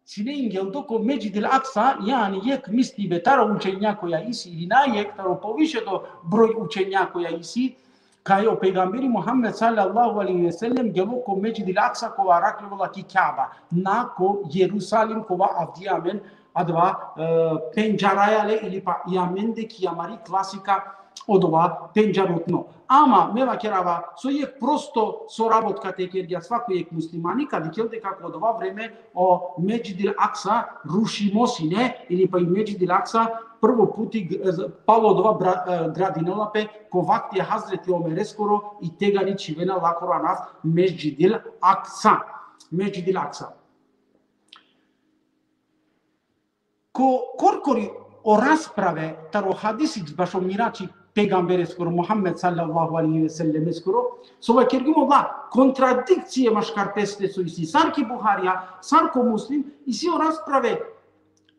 sine ingeldo ko Mesdžidil Aksa, jani jek mislibe taro učenjakoja isi, ili na jek, taro poviše to broj učenjakoja isi, kaj o pejgamberi Muhammed sallallahu alejhi ve sellem gelo ko Mesdžidil Aksa, kova arakljovola ki Kjaba, na ko Jerusalim, kova avdive amen adava, e, pendžaraja le, ili pa i amende ki amari klasika odova pendžarutno. Ama me vakerava so jek prosto sorabotka te kergja svako jek muslimani, ka dikhel deka ko odova vreme o Mesdžidil Aksa rušimo sine, ili pa i Mesdžidil Aksa prvo puti g-, z-, palo odova bra-, e, gradinela pe ko vakti e Hazreti Omereskoro i tegani čhivena lakoro anav Mesdžidil Aksa. Mesdžidil Aksa. Ko korkori o rasprave taro hadisi bašo mirači pejgambereskoro Muhammed sallallahu alejhi ve sellemeskoro, so vakergjum ola kontradikcije maškar peste so isi, sar ki Buharija, sar ko Muslim, isi o rasprave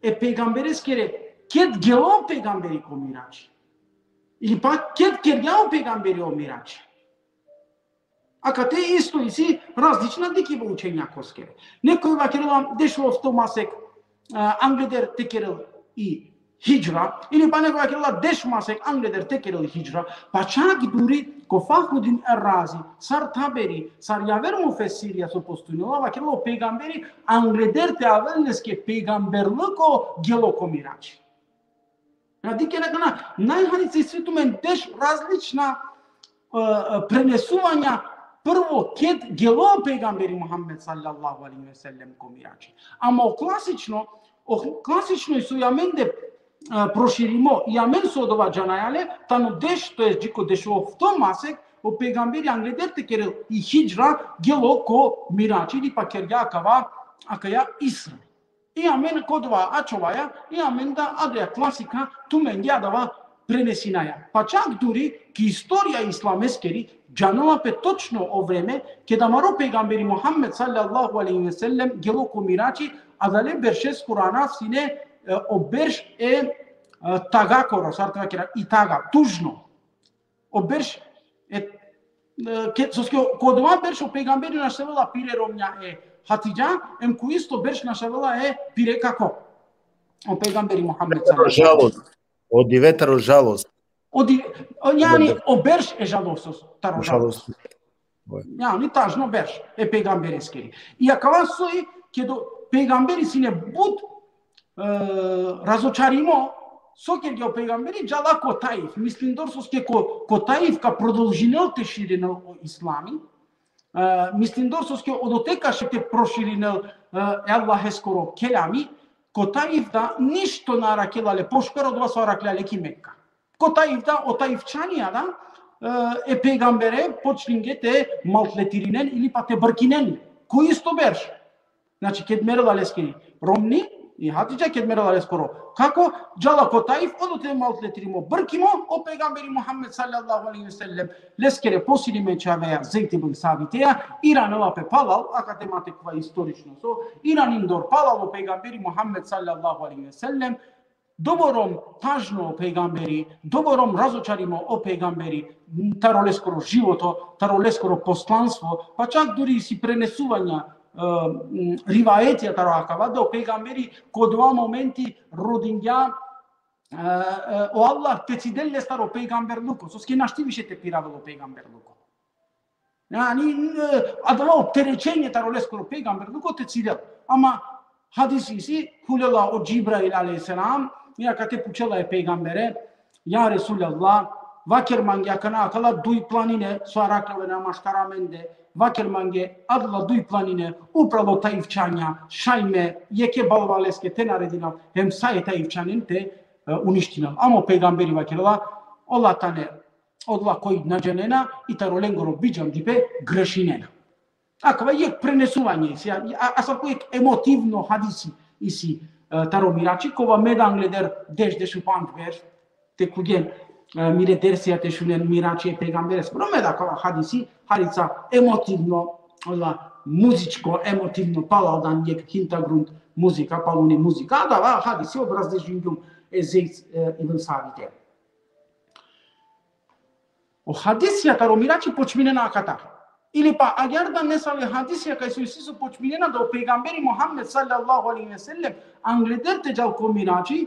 e pejgambereskere, ked gelo pejgamberi ko mirači. Ili pa ked kergja o pejgamberi o mirači. Akate isto isi različna dikhiba učenjakoskere. Nekoj vakerela dešofto masek, a, angleder te kerel i hidžra, ili pa nekoj vakerela deš masek angleder te kerel hidžra, pa čak duri ko Fahruddin er-Razi, sar Taberi, sar javer mufesirija so postojnela, vakerela o pejgamberi angleder te avel leske pejgamberluko gelo ko mirači. Na dikhena akana, najharice isi tumen deš različna, e, e, prenesuvanja, prvo ked gelo pejgamberi Muhammed sallallahu alejhi ve sellem ko mirači. Ama o klasično, o klasično so i amende proširimo, i amen so odova džanaja le, tano deš, to jest dži ko dešofto masek, o pejgamberi angleder te kerel i hidžra, gelo ko Mirači, ili pa kergja akava, akaja Isra. I amen ko odova ačhovaja, i amen da adaja klasika tumenge adava prenesinaja. Pa čak duri ki istorija islameskeri, džanela pe točno o vreme, keda amaro pejgamberi Muhammed sallallahu alejhi ve sellem gelo ko Mirači, adale beršeskoro anav sine, e, o berš e, e, tagakoro, sar te vakera, i taga, tužno. O berš e, e, ke, soske ko odova berš o pejgamberi našavela pire romnja e Hatidža, em ko isto berš našavela e pire kako. O pejgamberi Muhammed sallallahu alejhi ve sellem. Žalost. O dive taro žalost. O di-, o, jani, o berš e žalostos, taro žalost. Žalost. Jani, tažno berš e pejgambereskeri. I akava soj, keda o pejgamberi sine but, e, razočarimo, so kergja o pejgamberi, džala ko Taif. Mislindor soske ko, ko Taif ka prodolžinel te širinel o islami. E, mislindor soske odote ka šaj te proširinel, e, e Allaheskoro kelami, ko Taif da ništo na arakela le pošukar odova so arakela le ki Mekka. Ko Taif da, o Taifčanja da, e, e pejgambere počninge te maltretirinen ili pa te brkinen. Ko isto berš. Znači, ked merela leske romni, i Hatidža ked merela leskoro kako, džala ko Taif, odote maltretirimo, brkimo, o pejgamberi Muhammed sallallahu alejhi ve sellem, leskere posilime čhaveja, Zejd ibn Sabiteja, iranela pe palal, akate ma te khuva istorično so, iranindor palal o pejgamberi Muhammed sallallahu alejhi ve sellem, doborom tažno o pejgamberi, doborom razočarimo o pejgamberi, taro leskoro životo, taro leskoro poslanstvo, pa čak duri isi prenesuvanja, e, m, rivajetija taro akava, da o pejgamberi ko odova momenti rodingja, e, e, o Allah te cidel lestar o pejgamberluko, soske našti više te piravel o pejgamberluko. Jani, e, adava opterećenje taro leskoro pejgamberluko te cidel. Ama hadisi isi, khulela o Džibrail alejhi selam, i akate pučela e pejgambere, ja Resulallah, vaker mange akana akala duj planine, so arakljovena maškar amende, vaker mange adala duj planine, upralo Taifčanja, šaj me, jekhe balvaleske te naredinav, hem sa e Taifčanen te, e, uništinav. Ama o pejgamberi vakerela, ola tane odola koj na džanena i taro lengoro bidžandipe grešinena. Akava jekh prenesuvanje isi, a, a, asavko jekh emotivno hadisi isi, e, taro Mirači, kova me da angleder deš, dešupandž berš, te khuvgen, e, mire dersija te šunen Mirači e pejgamberes. Pro me da akava hadisi, harica emotivno, ola muzičko, emotivno, palal dan jekh Hintergrund muzika, paluni muzika, adava hadisi obrazložingjum e Zejd, e, ibn Sabite. O hadisija taro Mirači počminena akatar. Ili pa agjaar da nesave hadisija kaj so isi so počminena da o pejgamberi Muhammed sallallahu alejhi ve sellem angleder te džal ko Mirači, e,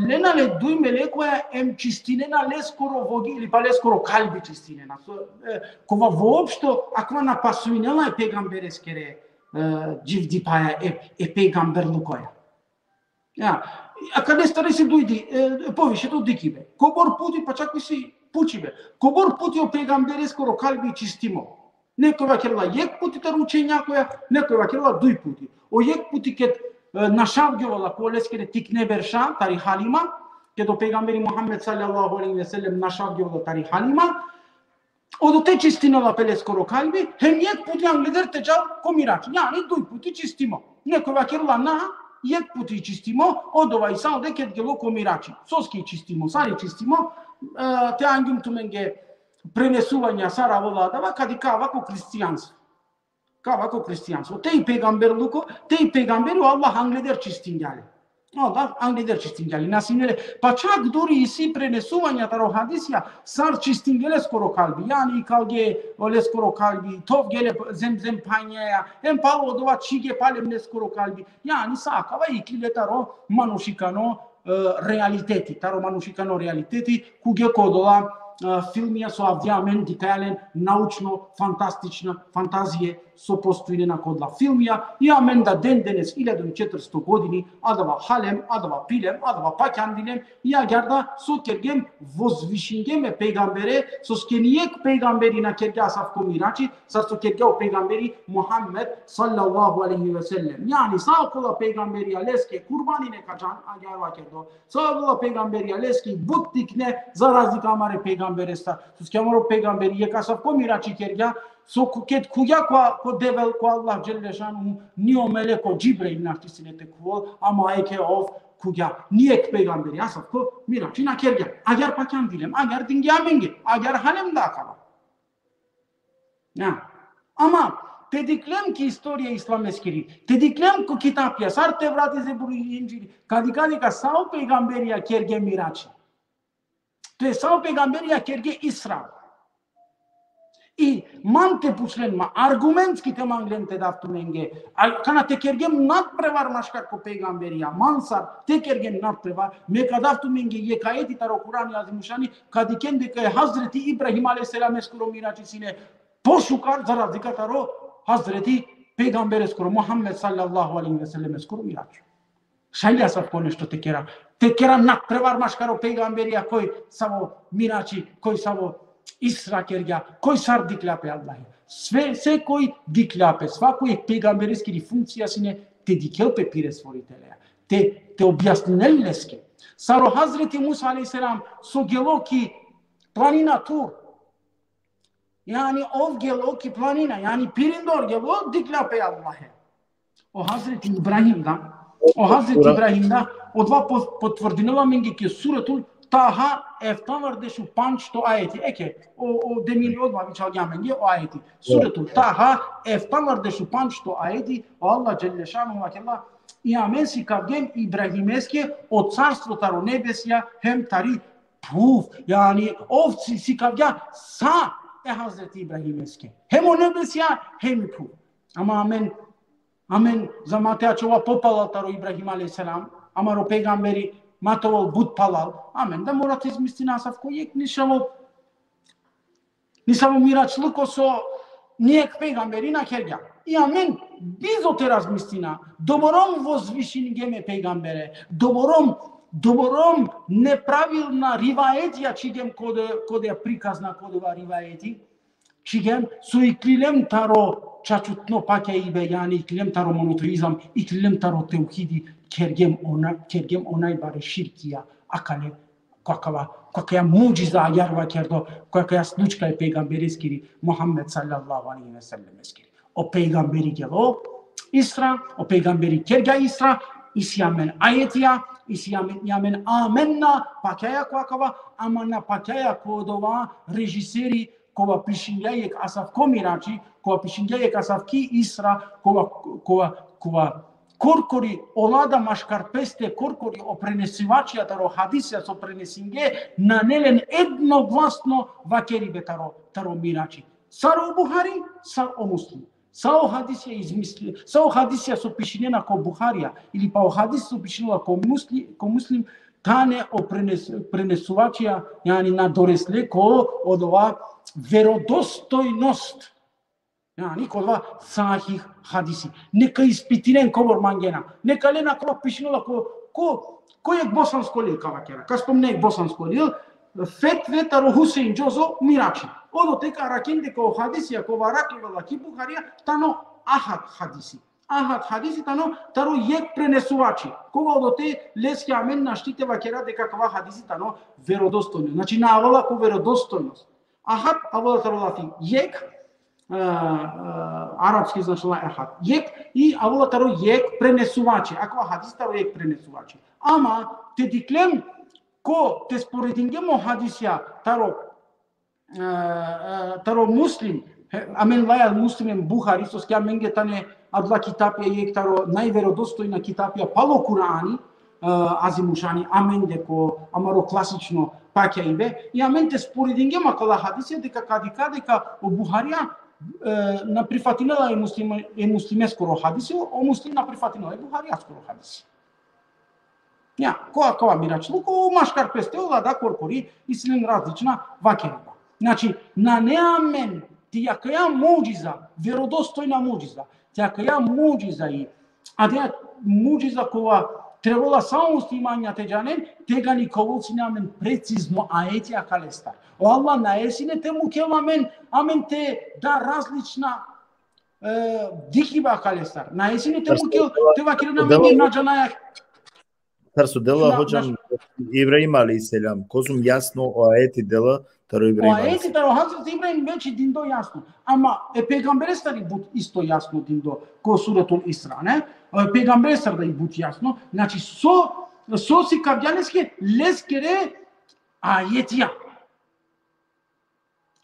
lena le duj melekoja em čistinena leskoro vogi ili pa leskoro kalbi čistinena. So, e, kova voopšto akava na pasuinela e pejgambereskere, e, dživdipaja e, e pejgamberlukoja. Ja, akadestar isi duj di-, e, poviše to dikhibe. Kobor puti, pa čak isi pučibe. Kobor puti o pejgambereskoro kalbi čistimo. Nekoj vakerela jekh puti taro učenjakoja, nekoj vakerela duj puti. O jekh puti ked, e, našavgjovela ko leskere tikne berša tari Halima, ked o pejgamberi Muhammed sallallahu alejhi ve sellem našavgjovela tari Halima, odote čistinela pe leskoro kalbi, hem jekh puti angleder te džal ko Mirači. Jani duj puti čistimo. Nekoj vakerela na, jekh puti čistimo, odova isi alde ked gelo ko Mirači. Soske i čistimo, sar i čistimo, e, te angjum tumenge prenesuvanja sar avela adava, kadi ka ava ko hristijanstvo. Ka ava ko hristijanstvo. Te i pejgamberluko, te i pejgamberi o Allah angleder čistingja le. O Allah angleder čistingja le. Na sine le. Pa čak duri isi prenesuvanja taro hadisija, sar čistingja leskoro kalbi. Jani ikalge o leskoro kalbi, thovge le Zemzem panjaja, em palo odova čhige palem leskoro kalbi. Jani sa akava iklile taro manušikano, e, realiteti, taro manušikano realiteti, khuvge ko odola, e, filmija so avdive amen dikhaja len naučno-fantastična fantazije so postojinena ko odola filmija, i amen da den denes, iljadu i četiristo godini, adava halem, adava pilem, adava pakjandilem, i agjaar da so kergjem, vozvišingjem e pejgambere, soske nijekh pejgamberi na kergja asavko mirači, sar so kergja o pejgamberi Muhammed sallallahu alejhi ve sellem. Jani, sa okola pejgamberija leske kurbanine ka džan, agjaar vakerdo. Sa okola pejgamberija leske but tikne, za razlika amare pejgamberestar. Soske amaro pejgamberi jekh asavko mirači kergja, so ku-, ked khuvgja ko, ko Devel, ko Allah dželle šanuhu, ni o meleko Džibril našti sine te khuvol, ama eke ov khuvgja. Nijekh pejgamberi asavko mirači na kergja. Agjaar pakjandilem, agjaar dingja amenge, agjaar halem da akava. Na. Ama, te dikhlem ki istorija islameskiri, te dikhlem ko kitapja, sar Tevrati, Zeburi, Indžili, ka dikha deka sa o pejgamberija kerge mirači. Te sa o pejgamberija kerge Isra. I man te pučlen ma, argumentski te manglen te dav tumenge. A, kana te kergjem nadprevar maškar ko pejgamberija, man sar te kergjem nadprevar, me ka dav tumenge jekh ajeti taro Kurani Azimušani, ka dikhen deka e Hazreti Ibrahim alejhi selameskoro mirači sine pošukar za razlika taro Hazreti pejgambereskoro, Muhammed sallallahu alejhi ve sellemeskoro mirači. Šaj li asavko nešto te kera? Te kera nadprevar maškaro pejgamberija koj savo mirači, koj savo Isra kergja, koj sar dikhlja pe Allahe. Sve, sekoj dikhlja pe, svako e pejgambereskiri funkcija sine te dikhel pe pire Stvoritelea. Te, te objasninel leske. Sar o Hazreti Musa alejhi selam so gelo ki planina Tur. Jani ov gelo ki planina, jani pirindor gelo, dikhlja pe Allahe. O Hazreti Ibrahim da, o Hazreti Ibrahim da, odova po-, potvrdinela amenge ki Suretul Taha, eftavardeš u pandžto ajeti. Eke, o, o demiri odova vičalgja amenge o ajeti. Suretul Taha, eftavardeš u pandžto ajeti, o Allah dželle šanuhu vakerela, i amen sikavgjem Ibrahimeske o carstvo taro nebesija hem tari phuv, jani, ov si-, sikavgja sa e Hazreti Ibrahimeske. Hem o nebesija, hem i phuv. Ama amen, amen, za ma te ačhova popalal taro Ibrahim alejhi selam, amaro pejgamberi ma te ovel but palal, amen da mora te izmislina asavko jekh, ni šaj ov, ni šaj ov miračluko so nijekh pejgamberi na kergja. I amen bizo te razmislina, doborom vozvišingjem e pejgambere, doborom, doborom nepravilna rivajetija čhigjem kode, kode prikazna kodova rivajeti, čhigjem so iklilem taro čačutno pakjaibe, jani iklilem taro monoteizam, iklilem taro teuhidi, kergjem o na-, kergjem o najbare širkija, akale, ko akava, ko akaja mudžiza agjaar vakerdo, ko akaja slučka e pejgambereskiri, Muhammed sallallahu alejhi ve sellemeskiri. O pejgamberi gelo Isra, o pejgamberi kergja Isra, isi amen ajetija, isi amen, i amen amenna pakjaja ko akava, ama na pakjaja ko odova režiseri, kova pišingja jekh asavko mirači, kova pišingja jekh asavki Isra, kova, kova, kova korkori ola da maškar peste, korkori o prenesivačija taro hadisija so prenesinge, nane len jednoglasno vakeribe taro, taro mirači. Sar o Buhari, sar o Muslim. Sa o hadisija izmisli-, sa o hadisija so pišinena ko Buharija, ili pa o hadis so pišinela ko Musli-, ko Muslim, tane o prenes-, prenesuvačija, jani na doresle ko odova verodostojnost. Jani ko odova sahih hadisi. Neka ispitinen kobor mangena. Neka len akava pišinela ko, ko, ko jekh bosansko lil ka vakera. Ka spomne jekh bosansko lil, fetve taro Husein Džozo mirači. Odote ka arakhen deka o hadisija kova arakhljivela ki Buharija tano ahad hadisi. Ahad hadisi tano taro jekh prenesuvači. Kova odote leske amen našti te vakera deka kava hadisi tano verodostojno. Znači, na avela ko verodostojnost. Ahad avela taro lafi jekh, e, e, arapski značinela ehad. Jekh, i avela taro jekh prenesuvači. Akava hadisi taro jekh prenesuvači. Ama te dikhlem ko, te sporedingjem o hadisija taro, e, e, taro Muslim, he, amen laja Muslim hem Buhari, soske amenge tane adala kitapja jekh taro najverodostojna kitapja palo Kurani, e, Azimušani, amende ko amaro klasično pakjaibe, i amen te sporedingjem akala hadisija deka ka dikha deka o Buharija, e, na prifatinela e Muslim-, e Muslimeskoro hadisi, o Muslim na prifatinela e Buharijaskoro hadisi. Ja, ko akava miračluko, o maškar peste ola da korkori, isi len različna vakeriba. Znači, nane amen, ti akaja mudžiza, verodostojna mudžiza, ti akaja mudžiza i, a te mudžiza kova trebela sa muslimanja te džanen, tegani ka ovel sine amen precizno ajeti akalestar. O Allah nae sine te mukel amen, amen te da različna, e, dikhiba akalestar. Nae sine te mukel, te vakeren amen na džanaja. Sar so dela, na, hodžam, na Ibrahim alejhi selam, kozom jasno o ajeti dela taro Ibrahim alejhi selam. O ajeti taro Hazreti Ibrahim veći dindo jasno. Ama e pejgamberestar i but isto jasno dindo ko Suretul Isra, ne? E pejgamberestar da i but jasno. Znači, so, so sikavgja leske, leskere ajetija.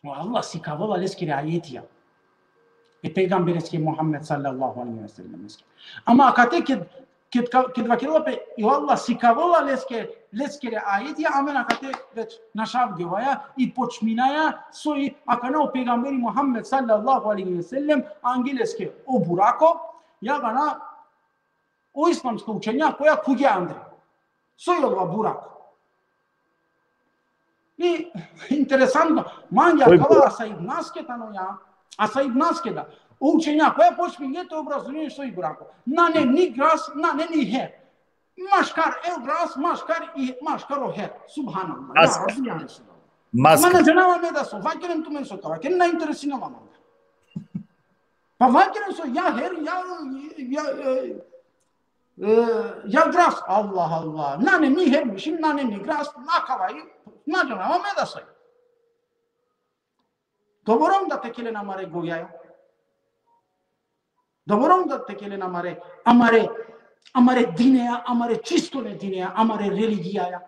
O Allah sikavela leskere ajetija. E pejgambereske Muhammed sallallahu alejhi ve sellem. Ama akate ked, ked, ked vakerela pe, o Allah sikavela leske, leskere ajetija, amen akate već našavgjovaja i počminaja, soj akana o pejgamberi Muhammed sallallahu alejhi ve sellem, ange leske o burako, ja akana o islamsko učenja koja khuvge andre. Soj ova burako? I interesantno, mange akava Asaibnaske tano, ja, Asaibnaske da. O učenja koja počminge te obrazložini soj burako. Nane ni gras, nane ni her. Maškar el gras, maškar i, maškar o her. Subhanallah. Ja Rabbi, ja Resulallah. Maska. Ma na džanava me da so, vakeren tumen so ka vakeren, na interesinela man. Pa vakeren so, ja her, ja, ja, e, e, ja gras, Allah, Allah. Nane ni her mišin, nane ni gras, na kava i, na džanava me da so. Doborom da te kelen amare gojaja. Doborom da te kelen amare, amare, amare dineja, amare čistone dineja, amare religijaja.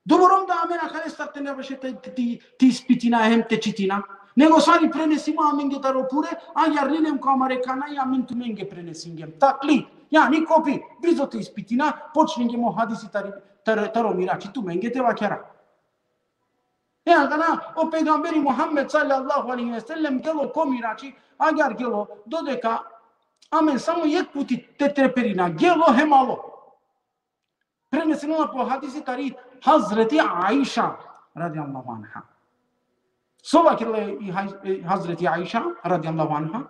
Doborom da amen akalestar te na beše te, te, te, te ispitina hem te čitina. Nego sar i prenesimo amenge taro pure, agjaar lilem ko amare kana i amen tumenge prenesingjem. Takli, ja, ni kopi, brzo te ispitina, počningjem o hadisi tari, tar-, taro mirači tumenge te vakera. E akana, o pejgamberi Muhammed sallallahu alejhi ve sellem gelo ko mirači, agjaar gelo, dodeka amen samo jekh puti te treperina, gelo hem alo. Prenesinela po hadisi tari Hazreti Aiša, radijallahu anha. So vakerela i Haj-, e, Hazreti Aiša, radijallahu anha?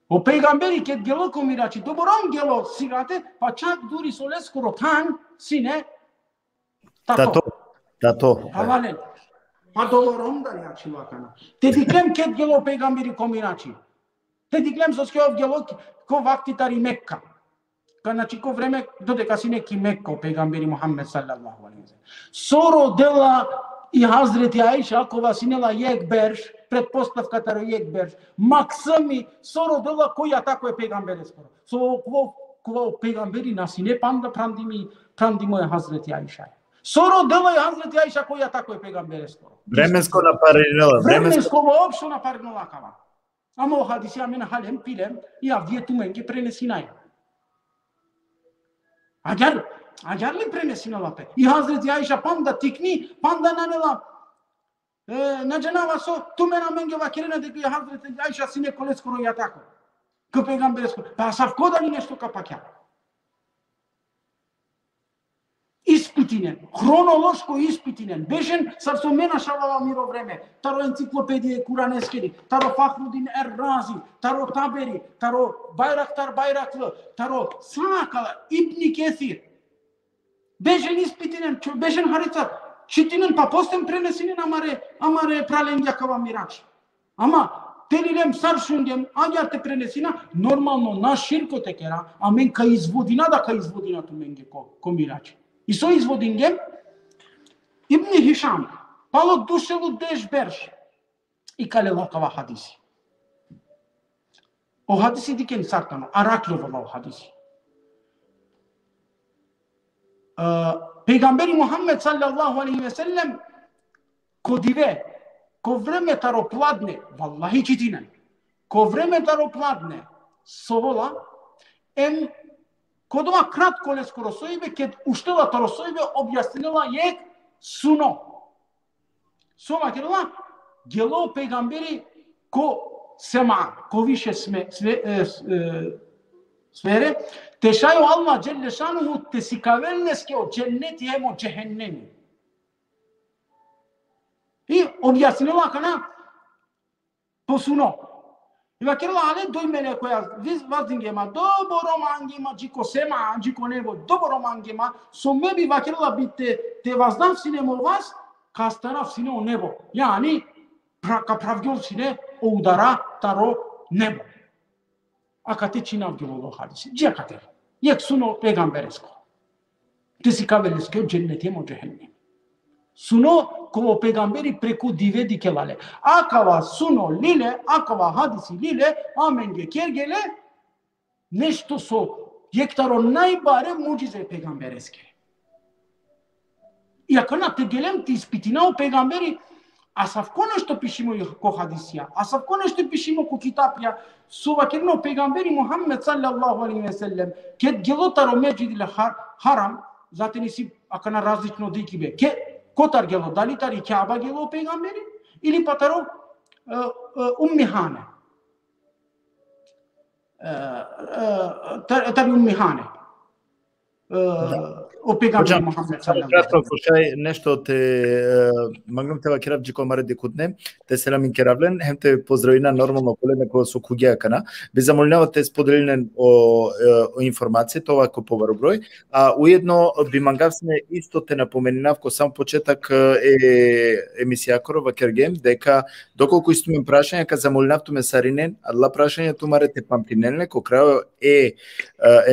O pejgamberi ked gelo ko mirači, doborom gelo sirate, pa čak duri so leskoro than sine tato. Tato, tato. Havalen. Pa doborom da li ačhilo akana. Te diklem ked gelo o pejgamberi ko mirači. Te diklem soske ov gelo ko vakti tari Mekka. Ka, znači, ko vreme dodeka sine ki Mekka o pejgamberi Muhammed sallallahu alejhi ve sellem. So rodela i Hazreti Aiša, kova sine la jekh berš, pretpostavka taro jekh berš. Maksimi, so rodela ko jatako e pejgambereskoro. So ko, ko pejgamberi na sine panda prandimi, prandimo e Hazreti Aiša. So rodela i Hazreti Aiša ko jatako e pejgambereskoro. Vremensko na parinela, vremensko. Vremensko uopšte na parinela kava. Ama o hadisi amen halem pilem, i avdive tumenge prenesinaja. Agjaar, agjaar li prenesinela pe? I Hazreti Aiša panda tikni, panda nane la, e, na džanava so, tumen amenge vakerena deka i Hazreti Aiša sine ko leskoro jatako. Ko pejgambereskoro. Pa asavko da li nešto ka pakja. Ispitinen, hronološko ispitinen. Bežen, sar so me našavala miro vreme, taro enciklopedija e Kuraneskeri, taro Fahrudin Er-Razi, taro Taberi, taro Bajraktar Bajrakli, taro sa akala, Ibni Kesir. Bežen ispitinen, čo-, bežen harica, čitinen, pa posle prenesinen amare, amare pralenge akava mirači. Ama, te lilem sar šungjem, agjaar te prenesina, normalno na širko te kera, amen ka izvodina da ka izvodina tumenge ko, ko mirači. I so izvodingjem? Ibni Hišam, palo duj šel u deš berš, ikalela akava hadisi. O hadisi dikhen sar tano, arakli ovela o hadisi. E, pejgamberi Muhammed sallallahu alejhi ve sellem, ko dive, ko vreme taro pladne, vallahi čitinen. Ko vreme taro pladne, sovela, em, ko dova kratko leskoro sojbe, ked uštela taro sojbe, objasninela jekh suno. So vakerela, gelo pejgamberi ko sema, ko više sme, sve, e, s-, e, Svere, te šaj o Allah dželle šanuhu te sikavel leske o dženneti hem o džehennemi. I objasnila akana po suno. I vakerela: ale doj melekoja, viz-, vazdinge ma, doboro mange ma, dži ko sema, dži ko nebo, doboro mange ma, so me bi, vakerela, bi te, te vazdav sine mo vas, ka astarav sine o nebo. Jani, pra-, ka pravgjol sine o udara taro nebo. Akate činav gelo o hadisi. Dži akate. Jekh suno pejgamberesko. Te sikavel leske o dženneti hem o džehennem. Suno kova o pejgamberi preku dive dikela le. Akava suno lile, akava hadisi lile, amenge kergele nešto so jekh taro najbare mudžize e pejgambereske. I akana te gelem te ispitina o pejgamberi, asavko nešto pišimo ko hadisija, asavko nešto pišimo ko kitapija, so vakerena o pejgamberi Muhammed sallallahu alejhi ve sellem, ked gelo taro Mesdžidil Har-, Haram, zaten isi akana različno dikibe. Ke-, kotar gelo, dali tari Kjaba gelo o pejgamberi, ili pa taro, e, e, Ummi Hane. E, e, tar-, tari Ummi Hane. E, o pejgamberi Muhammed sallallahu alejhi ve sellem. Kratko, pošaj nešto te, e, manglam te vakerav dži ko amare dikhutne, te selamin kerav len, hem te pozdravina normalno okolen kola so khuvgje akana. Bi zamolinava te spodelinen o, e, o informacije, te ova ko pobaro broj, a ujedno bi mangav sine isto te napomeninav ko sam početak, e, emisijakoro vakergjem, deka dokolku isi tumen prašanja, ka zamolinav tumen sarinen adala prašanja tumare te pamtinen le, ko krajo e, e,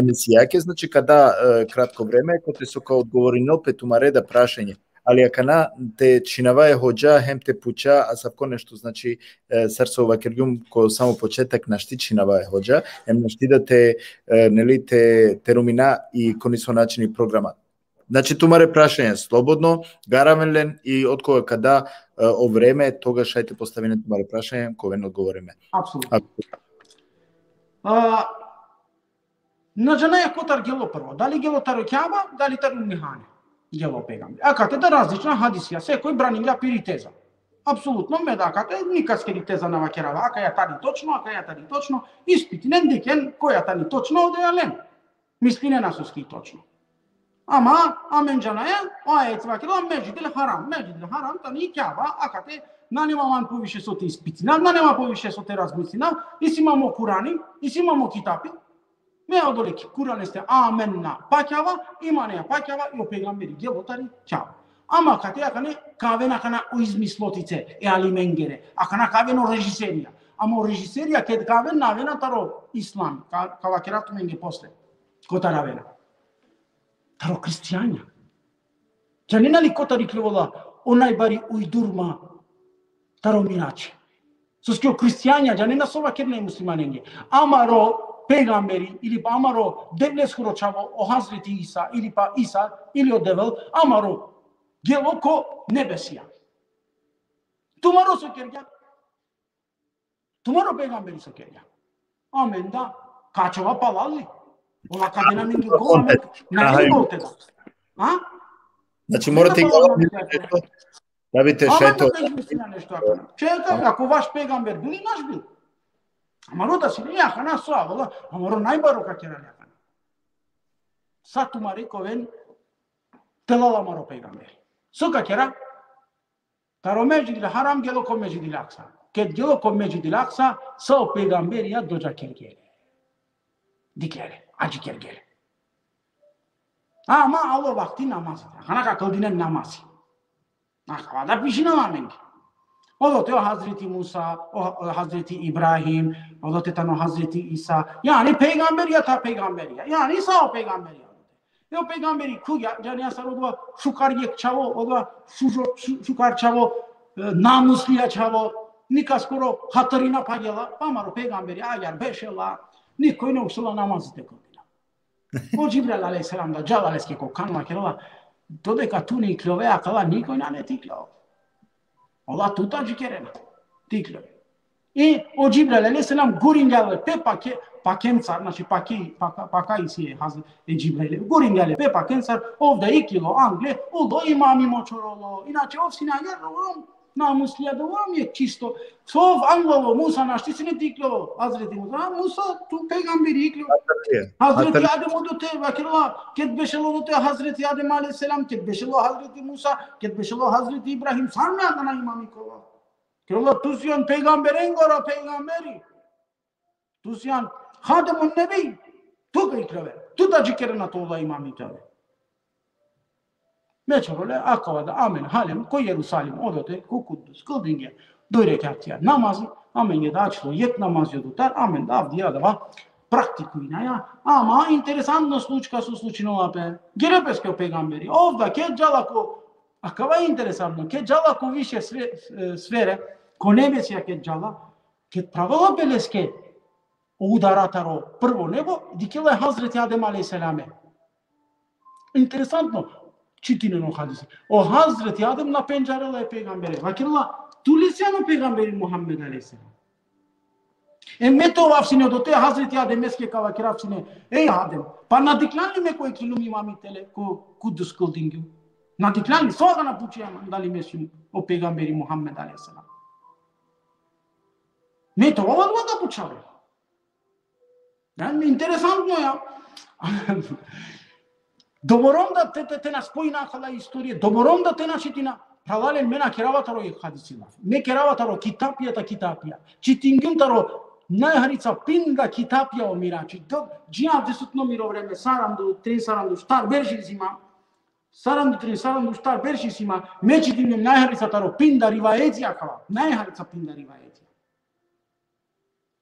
emisijake, znači, ka da, e, kratko vreme, kote so ka odgovorinel pe tumare da prašanje. Ali akana te činava e hodža, hem te puča asavko nešto, znači, e, sar so vakergjum ko samo početak, našti činava e hodža, hem našti da te, e, neli, te, te rumina i ko niso načini programa. Znači, tumare prašanja slobodno, garaven len i otkova ka da, e, o vreme, togaš šaj te postavinen tumare prašanja, ka oven odgovorime. Apsolutno. Apsolutno. A, na džanaja kotar gelo prvo. Dali gelo taro Kjaba, dali taro Ummi Hane. Gelo pejgamberi. Akate da različna hadisija, sekoj braningja piri teza. Apsolutno, me da akate nikaskeri teza na vakerava, akaja tani točno, akaja tani točno, ispitinen, dikhen koja tani točno, odoja len. Mislinena soske i točno. Ama, amen džanaja, o ajet vakerela Mesdžidil Haram. Mesdžidil Haram tani Kjaba, akate nane ma man poviše so te ispitina, nane ma poviše so te razmislina, isi ma mo Kurani, isi ma mo kitapi. Me odole ki Kuraneste amenna pa Kjaba, imaneja pa Kjaba, i o pejgamberi gelo tari Kjaba. Ama akate akana ka aven akana o izmislotice e alimengere, akana ka aven o režiserija. Ama o režiserija ked ka aven, na avena taro Islam, ka, ka vakerav tumenge posle. Kotar avena? Taro hristijanja. Džanena li kotar ikljovela o najbari ujdurma taro Mirači? Soske o hristijanja, džanena so vakerena e muslimanenge? Amaro pejgamberi, ili pa amaro Devleskoro čhavo, o Hazreti Isa, ili pa Isa, ili o Devel, amaro gelo ko nebesija. Tumaro so kergja? Tumaro pejgamberi so kergja? Amen da, ka ačhova palal li? Ola ka dena amenge gol, amen, na, aha, gol te da. A? Znači, mora te, da bi te šaj to. Amen da izmislina nešto akana. Čekaj, ako vaš pejgamber bil, i naš bil. Amaro da sine, akana so, ola, amaro najbaro ka kera le akana. Sa tumare ka oven telal amaro pejgamberi. So ka kera? Taro Mesdžidil Haram gelo ko Mesdžidil Aksa. Ked gelo ko Mesdžidil Aksa, sa o pejgamberija dodža kergje le. Dikhle le, adžikergje le. Ama alo vakti namazi. Akana ka kildinen namazi. Akava da pišinela amenge. Odote o Hazreti Musa, o, o Hazreti Ibrahim, odote tano Hazreti Isa. Jani pejgamberija, ta pejgamberija. Jani sa o pejgamberija. E o pejgamberi khuvgja, džanea sar odova šukar jekh čhavo, odova šužo, šu-, šukar čhavo, e, namuslija čhavo, nikaskoro hatari na phaljela, pa amaro pejgamberi agjaar bešela, nikoj na uštela namazi te kildina. O Džibrail alejhi selam da džala leske ko kan, vakerela: dodeka tu na ikljove akala, nikoj nane te ikljol. Ola tut adžikerena. Te ikljove. I o Džibrail alejhi selam guringja le pe pake-, pakencar, znači paki-, paka-, paka isi e Hazre-, e Džibrail. Guringja le pe pakencar, ov da iklilo angle, ulo imami mo čorolo. Inače, ov sine agjaar rom, Namuslija da vam je čisto. Sov anglalo Musa našti sine te ikljovel Hazreti Musa. A Musa tu pejgamberi ikljovel. Hazreti Adem odote vakerela, ked bešelo odote Hazreti Adem alejhi selam, ked bešelo Hazreti Musa, ked bešelo Hazreti Ibrahim, sar me akana imami ka ova? Kerela, tu sian pejgamberengoro pejgamberi. Tu sian Hatemun Nebi. Tu ka ikljovel. Tu da džikere na te ovel imami te ove. Me čorole, akava da amen halem ko Jerusalim, odote, ko Kudus, kldingje duj rekjatija namazi, amen je da ačhilo jek namazi odotar, amen da avdive adava praktikujnaja, ama interesantno slučka so slučinela pe. Gere peske o pejgamberi, ov da ked džala ko, akava je interesantno, ked džala ko više sve-, e, sfere, ko nebesija ked džala, ked pravela pe leske o udara taro prvo nebo, dikhela e Hazreti Adem alejhi selame. Interesantno, čitinen o hadisi. O Hazreti Adem na pendžarela e pejgambere. Vakerela, tu le sian o pejgamberi Muhammed alejhi selam. E me te ovav sine odote, Hazreti Ademeske ka vakerav sine, ej Adem, pa na dikhljan li me koj iklum imami tele ko Kudus kldingjum? Na dikhljan li, so akana pučea man, dali me sium o pejgamberi Muhammed alejhi selam? Me te ovav adava da pučav. Ja, interesantno ja. Doborom da te, te, te na spojina akala istorije, doborom da te na čitina, phralalen, me na kerava taro jek hadisi lafi. Me kerava taro kitapija ta kitapija. Čitingjum taro najharica pinda kitapija o Mirači. Do, dži avdisutno miro vreme, saranda, trin, saranda štar berš isi ma. Saranda, trin, saranda štar berš isi ma. Me čitingjum najharica taro pinda rivajetija akala. Najharica pinda rivajetija.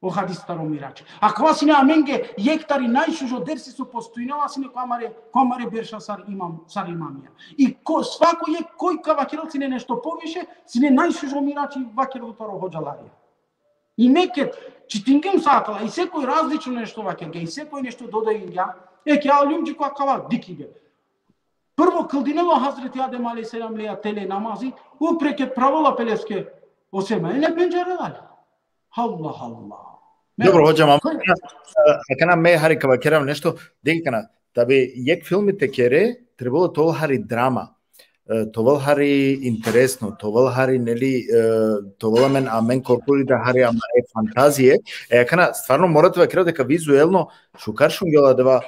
O hadis taro Mirači. Akava sine amenge jek tari najšužo dersi so postojinela sine ko amare, ko amare berša sar imam, sar imamija. I ko, svako jek koj ka vakerel sine nešto poviše, sine najšužo Mirači vakerel taro hodžalarija. I me ked čitingjum sa akala, i sekoj različno nešto vakergja, i sekoj nešto dodajingja, e, ka aljum dži ko akava, dikhibe. Prvo kldinela o Hazreti Adem alejhi selam leja tele namazi, upre ked pravela pe leske o sema, e na pendžarela le. Allah, Allah. Dobro, hodža, ama, akana, akana me hari ka vakerav nešto, dikh akana, da bi jek filmi te kere, trebela te ovel hari drama. E, te ovel hari interesno, te ovel hari, neli, e, te ovel amen, amen korkori da hari amare fantazije. E, akana, stvarno mora te vakerav deka vizuelno šukar šungjola adava,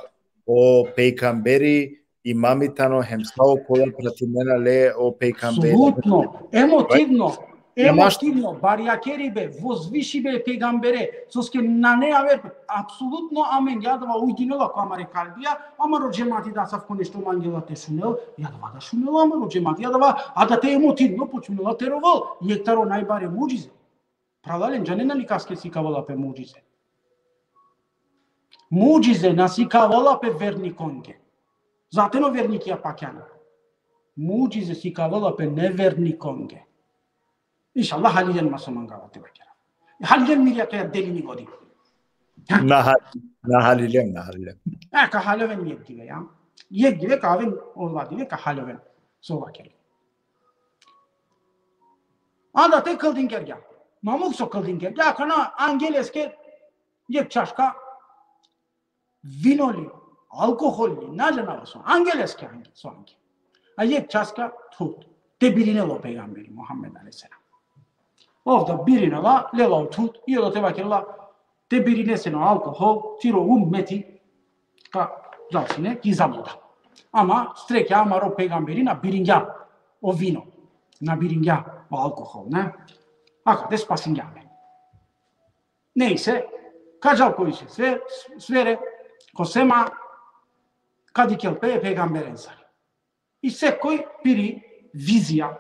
o pejgamberi imami tano, hem sa okola pratinena le o pejgamberi. Apsolutno, emotivno, emotivno, barjakeribe, vozvišibe e pejgambere, soske nane aver, apsolutno amen, adava ujdinela ko amare kalbija, amaro džemati da asavko nešto mangela te šunel, adava da šunela amaro džemati, adava, adate emotivno počminela te rovel, jek taro najbare mudžize. Phralalen, džanena li kaske sikavela pe mudžize? Mudžize na sikavela pe vernikonge. Zaten o vernikija pakjana. Mudžize sikavela pe nevernikonge. Inšallah, halilen ma so mangava te vakera. Halilen miri, akaja delini godi. Na ha-, na halilem, na halilem. E, ka haloven jek dive, ja. Jek dive ka aven, ola dive ka haloven. So vakera. Adate kldingergja. Ma muk so kldingergja, akana angje leske jek čaška vino li, alkohol li, na džanava so. Angje leske angje, so angje. A jek čaška thud. Te birinel o pejgamberi Muhammed alejhi selam. Ov da birinela, lela o thud, i odote vakerela, te birinesen o alkohol, tiro ummeti ka džal sine ki zabluda. Ama strekja amaro pejgamberi na biringja o vino, na biringja o alkohol, ne? Akate spasingja amen. Nejse, ka džal ko isi sfe-, sfere, ko sema, ka dikhel pe e pejgamberensar. I sekoj piri vizija,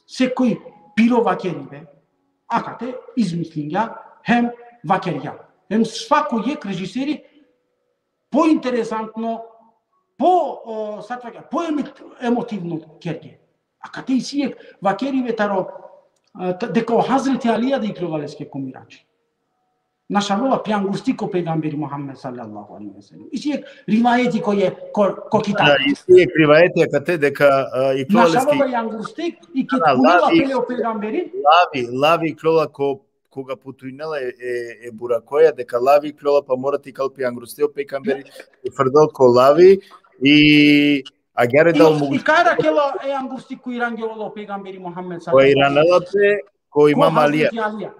sekoj piro vakeribe, akate izmislingja hem vakergja. Hem svako jek režiseri pointeresantno, po, o, sar te vakera, po emo-, emotivno kerge. Akate isi jek vakeribe taro, e, t-, deka o Hazreti Alija da ikljola leske ko Mirači. Našavela pi angusti ko pejgamberi Muhammed sallallahu alejhi ve sellem. Isi jek rivajeti ko je, ko, ko kitab. Da, isi jek rivajeti akate deka, e, ikljola leske. Našavela i angusti i ked, na, na, kunela lavi, pele o pejgamberi. Lavi, lavi ikljola ko, koga putujnela e, e, e burakoja, deka lavi ikljola pa mora te ikal pi angusti o pejgamberi, i frdel ko lavi, i Agjaar da I, i kaj arakela e angusti ko iranela o pejgamberi Muhammed sallallahu alejhi ve sellem? Ko Imam Alija. Hazreti Alija.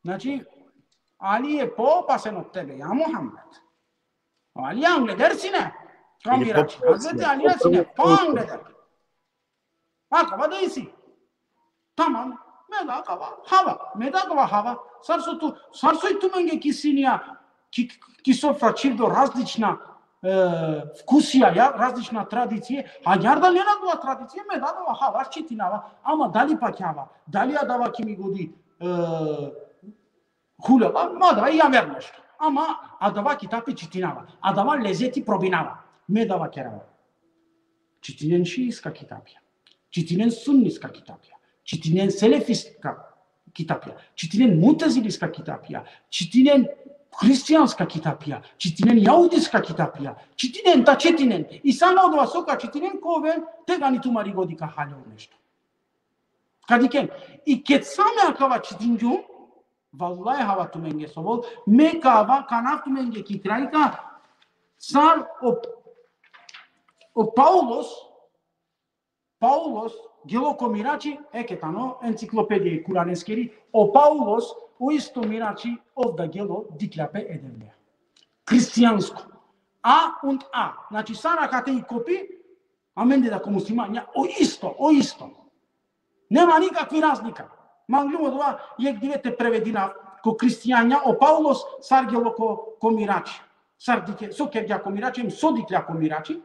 Znači, Ali e po, pa sen od tebe, ja Muhammed. Ali angleder sine. Ka Mirači. Hazreti Ali sine, pa angleder. Akava da isi. Tamam. Me da akava hava. Me da akava hava. Sar so tu, sar so i tumenge ki sinija, ki, ki sofra čhivdo različna e, vkusija, ja, različna tradicije, agjaar da lena adava tradicije, me da adava hava, čitinava, ama dali pakjava, dali adava ki mi godi e, hulela, ma adava javer nešto. Ama adava kitapi čitinava, adava lezeti probinava, me adava kerava. Čitinen šiiska kitapija, čitinen sunniska kitapija, čitinen selefiska kitapija, čitinen muteziliska kitapija, čitinen hristijanska kitapija, čitinen jahudiska kitapija, čitinen, da čitinen. I samo adava so ka čitinen ka ovel, tegani tumari godi ka haljol nešto. Ka dikhen, i ked sa me akava čitingjum, vallahi hava tumenge so ovel, me ka ava, ka anav tumenge ki krajka, sar o, o Paulos, Paulos gelo ko Mirači, eke tano enciklopedija i Kuraneskeri, o Paulos, o isto Mirači, ov da gelo, diklja pe e Devlea. Hristijansko. A und A. Znači, sar akate i kopi, amende da ko muslimanja, o isto, o isto. Nema nikakvi razlika. Manglum odova jekh dive te prevedinav, ko hristijanja, o Paulos sar gelo ko, ko Mirači. Sar dikhe, so kergja ko Mirači, em so diklja ko Mirači,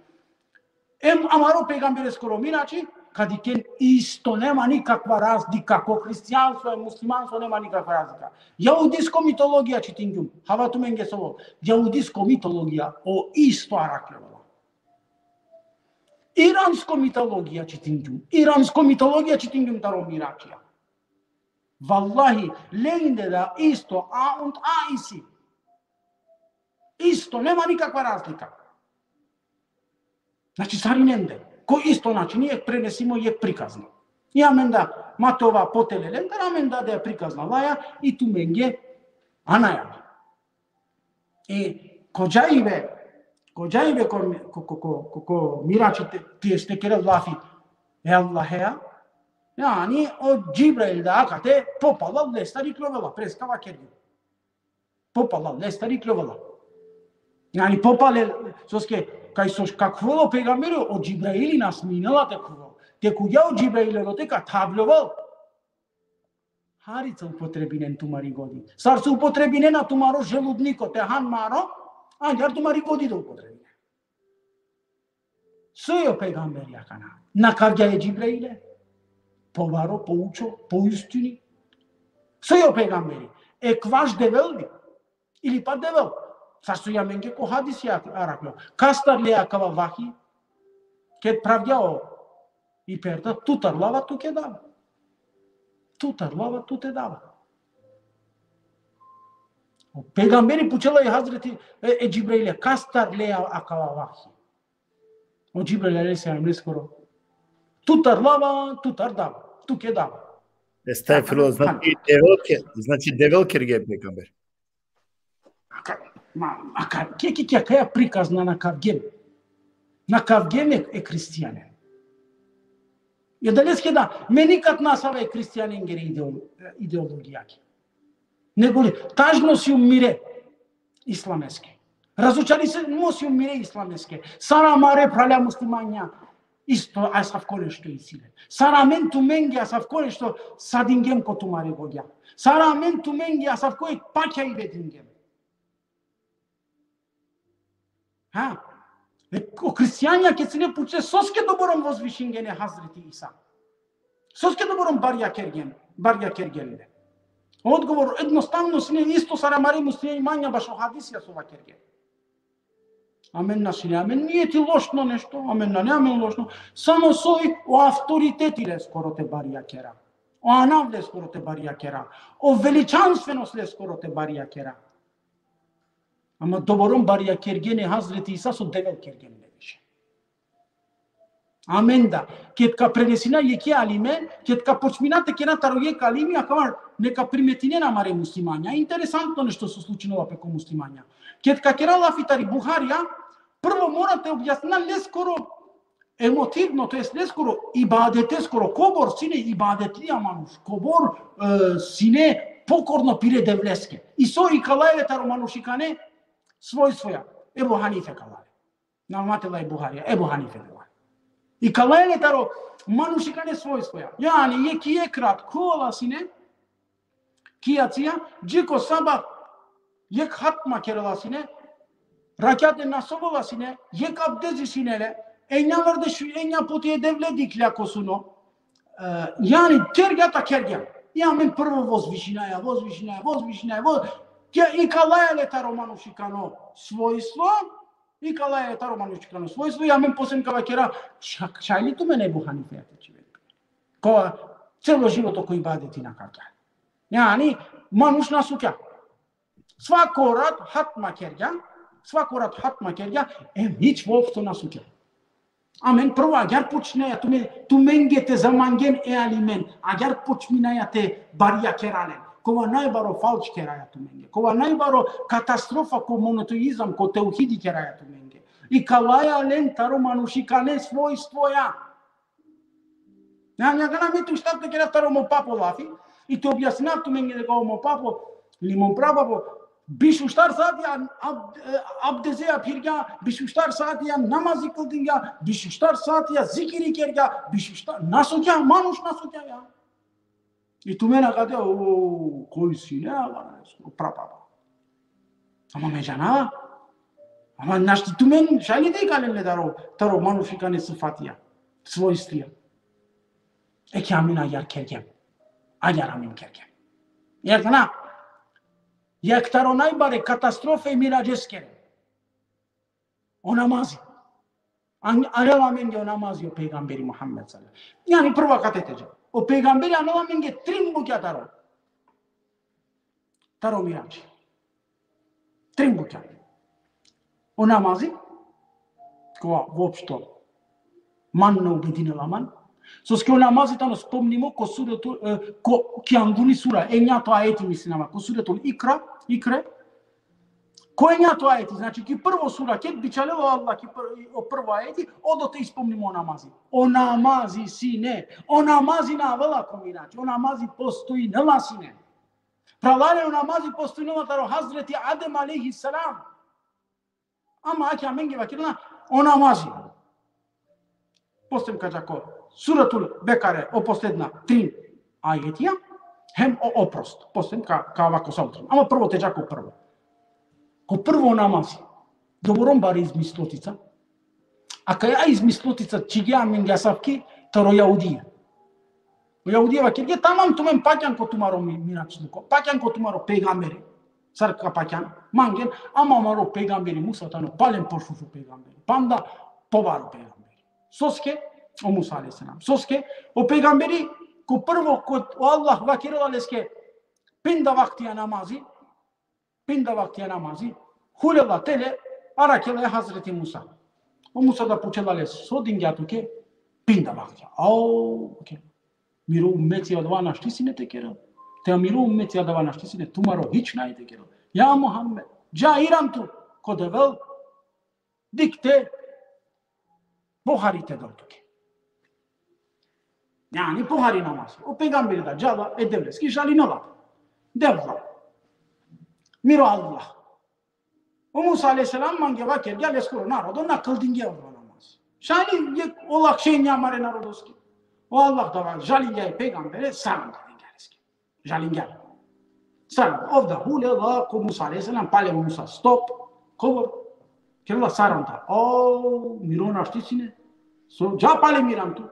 em amaro pejgambereskoro Mirači, ka dikhen isto, nema nikakva razlika, ko hristijanstvo, em muslimanstvo, nema nikakva razlika. Jahudisko mitologija čitingjum, hava tumenge so ovel, jahudisko mitologija, o isto arakljovela. Iransko mitologija čitingjum, iransko mitologija čitingjum taro Miračija. Vallahi, lende da isto, A und A isi. Isto, nema nikakva razlika. Znači, sarinende. Ko isto način, jekh prenesimo, jekh prikazno. I amenda, ma te ova potele lendar, amenda da prikazna laja, i tumenge anaja. I ko džaibe, ko džaibe ko, ko, ko, ko, ko, ko Mirači te, te, te kerel lafi e Allahea, jani, o Džibrail da akate, popalal lestar ikljovela, preska vakergjum. Popalal lestar ikljovela. Jani popalal, soske, kaj so ka khuvel o pejgamberi, o Džibraili na sminela te khuvel. Te khuvgja o Džibraili, odote ka thabljovel. Harica upotrebinen tumari godi. Sar so upotrebinena tumaro želudniko te han maro, agjaar tumari godi da upotrebinen. So i o pejgamberi akana? Nakavgja e Džibraile? Pobaro, poučo, poistini. So i o pejgamberi? Ekvaš Devel li? Ili pa Devel? Sar so i amenge ko hadisi araklo. Kastar le akava vahi? Ked pravgja o i perda, tutar lava, tuke dava. Tutar lava, tute dava. O pejgamberi pučela e Hazreti, e, e Džibraile, kastar le akava vahi? O Džibrail alejhi selam leskoro: Tutar lava, tutar dava, tuke dava. Estagfirullah, znači Devel ke-, znači Devel kergja e pejgamber. Aka, ma, aka, ke, ke, ke, akaja prikazna nakavgjem. Nakavgjem e, e hristijanen. I adaleske da, me nikad na asava e hristijanengere ideolo-, ideologijake. Nego li, tažno sijum mire islameske. Razočarimo sijum mire islameske. Sar amare phralja muslimanja isto asavko nešto isi len. Sar amen tumenge asavko nešto sadingjem ko tumare gogja. Sar amen tumenge asavko ek pakjaibe dingjem. Ha? E, o hristijanja ked sine pučle, soske doborom vozvišingjen e Hazreti Isa? Soske doborom barja kergjen, barja kergjen le? Odgovor ednostavno sine isto sar amare muslimanja bašo hadisija so vakergjen. Amen na sine, amen nijeti lošno nešto, amen nane amen lošno, samo soj o avtoriteti leskoro te barja kera. O anav leskoro te barja kera. O veličanstvenost leskoro te barja kera. Ama doborom barja kergjen e Hazreti Isa so Devel kergjen le više. Amen da, ked ka prenesina jekhe alime, ked ka počmina te kera taro jekh alimi, akava neka primetinen amare muslimanja. Interesantno nešto so slučinela pe ko muslimanja. Ked ka kera lafi tari Buharija, Prvo mora te objasnina leskoro emotivno, to jest leskoro ibadeteskoro, kobor sine ibadetlija manuš, kobor e, sine pokorno pire Devleske. I so ikalaja le taro manušikane svojstvoja. Ebu Hanife kala le. Nalmate la i Buharija, Ebu Hanife kala le. Ikalaja le taro manušikane svojstvoja. Jani, jekh i jekh rat, kola sine, ki jacija, dži ko sabah, jekh hatma kerela sine, rakjate nasovela sine, jekh abdezi sine le, enja vrde šu, enja puti e Devle dikhlja ko suno. E, jani, kergja ta kergja. I amen prvo vozvišinaja, vozvišinaja, vozvišinaja, voz... Kja ikalaja le taro manušikano svojstvo, ikalaja le taro manušikano svojstvo, i amen posle ka vakera, ša-, šaj li tumen Ebu Hanife te čhiven? Kova celo životo ko ibadeti na kergja. Jani, manuš nasukja. Svako rat hatma kergja, svako rat hatma kergja, em hič voopšto nasukja. Amen prvo agjar počminaja tume-, tumenge te zamangen e alimen, agjar počminaja te barja kera len. Kova najbaro falš keraja tumenge, kova najbaro katastrofa ko monoteizam, ko teuhidi keraja tumenge. Ikalaja len taro manušikane svojstvoja. Na, na, na, me tu štar te kera taro mo papo lafi, i te objasninav tumenge deka o mo papo, ili mo prababo, biš u štar satija ab-, e, abdezea phirgja, biš u štar satija namazi kldingja, biš u štar satija zikiri kergja, biš u štar, nasukja, manuš nasukja, ja. I tumen akate, o, koj sine, a, o prababo. Ama me džana, ama našti tumen, šaj li te ikalen le taro, taro manušikane sifatija, svojstvija. E ki amen agjar kergjem. Agjar amen kergjem. Jer na, jekh taro najbare katastrofe miradžeskere. O namazi. An-, anela amenge o namazi o pejgamberi Muhammed sallallahu alejhi ve sellem. Jani prvo akate te dža. O pejgamberi anela amenge trin bukja taro. Taro miradži. Trin bukja. O namazi, kova voopšto man na ubedinela man. Soske o namazi tano spomnimo ko suretul, e, ko, ki anguni sura, enjato ajeti mislinava, ko suretul Ikra, Ikre, ko enjato ajeti, znači ki prvo sura, ked bičhalela o Allah ki pr-, o prvo ajeti, odote ispomnimo o namazi. O namazi sine, o namazi na avela ko miradži, o namazi postojinela sine. Phralalen, o namazi postojinela taro Hazreti Adem alejhi selam. Ama ake amenge vakerena o namazi. Posle ka dža ko Suratul Bekare, o posledna trin ajetija, hem o oprost. Posle ka, ka ava ko sa o trin. Ama prvo te dža ko prvo. Ko prvo namazi. Doborom bare izmislotica. A kaja izmislotica čhigja amenge asavki taro jahudije. O jahudije vakerge, tamam, tumen pakjan ko tumaro mi-, miradžluko, pakjan ko tumaro pejgamberi. Sar ka pakjan, mangen, ama amaro pejgamberi Musa tano palem pošužo pejgamberi. Panda pobaro pejgamberi. Soske, o Musa alejhi selam. Soske, o pejgamberi, ko prvo, ko o Allah vakerela leske, pinda vaktija namazi, pinda vaktija namazi, hulela tele, arakela e Hazreti Musa. O Musa da pučela le, so dingja tuke, pinda vaktija. Au, okej. Miro ummeti adava našti sine te kerel. Te miro ummeti adava našti sine, tumaro hič nane te kerel. Ja Muhammed, dža iran tu, ko Devel, dikh te pohari te del tuke. Jani pohari namaz. O pejgamberi da džala e Devleske žalinela. Devla. Miro Allah. O Musa alejhi selam mange vakergja leskoro narodo na kldingje o namaz. Šaj li jekh olakšenje amare narodoske. O Allah da žalingja e pejgambere, salam da dingja leske. Žalingja. Salam. Ov da hulela ko Musa alejhi selam, palem o Musa stop. Kobor? Kerela salam da. O, miro našti sine. So, dža palem iran tu.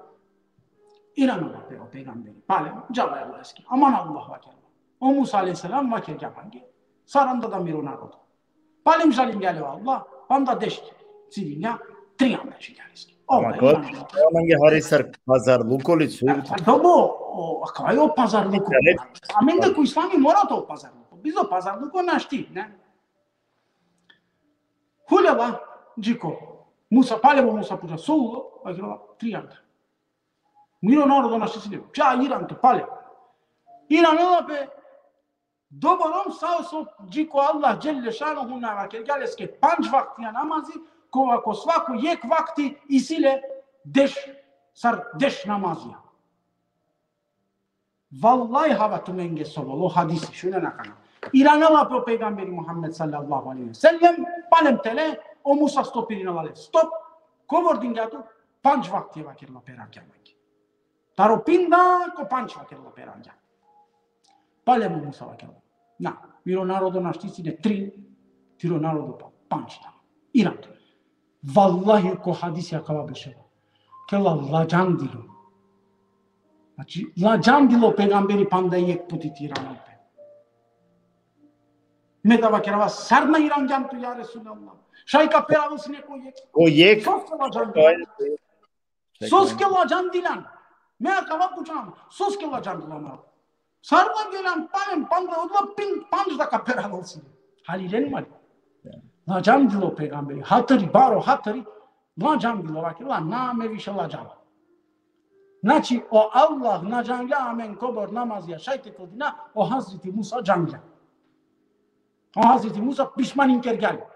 Iranela pe o pejgamberi. Palem, džala e Allaheske. Aman Allah vakerela. O Musa alejhi selam vakergja mange. Salam da da miro narodo. Palem žalingja le o Allah, panda deš cidingja, trin amda džingja leske. Ama Allah, ko, iman. Mange hari sar pazarluko li su? Pa dobro, o, akava o pazarluko. Amende ko islami mora to pazarluko. Bizo pazarluko našti, ne? Hulela, dži ko Musa, palem o Musa pučela, so ulo, vakerela, trin amda. Miro narodo našti sine, dža iran tu, palem. Iranela pe, doborom sa so dži ko Allah dželle šanuhu na vakergja leske pandž vaktija namazi, kova ko svako jek vakti isi le deš, sar deš namazija. Vallahi, hava tumenge so ovel, o hadisi, šunen akana. Iranela pe o pejgamberi Muhammed sallallahu alejhi ve sellem, palem tele, o Musa stopirinela le. Stop, kobor dingja tu, pandž vakti, vakerela, peravgja mange. Taro pinda ko pandž, vakerela, peravgja. Palem o Musa, vakerela: Na, miro narodo našti sine trin, tiro narodo pa pandž da. Iran. Vallahi, ko hadisi akava bešela. Kela ladžandilo. Znači, ladžandilo pejgamberi panda jek puti te iranel pe. Me da vakerava: Sar na irangjam tu, ja Resulallah? Šaj ka peravel sine ko jek. Ko jek. Soske ladžandilo? Soske ladžandilan? Me akava pučam, soske ladžandilan? Sar na gelan palem, panda, odola pin, pandž da ka peravel sine. Halilen mali. Ja. Ladžandilo pejgamberi. Hatari, baro hatari. Ladžandilo, vakerela: Na, me više ladžava. Znači, o Allah na džangja amen kobor namazija šaj te kldina, o Hazreti Musa džangja. O Hazreti Musa pišmanin kergja le.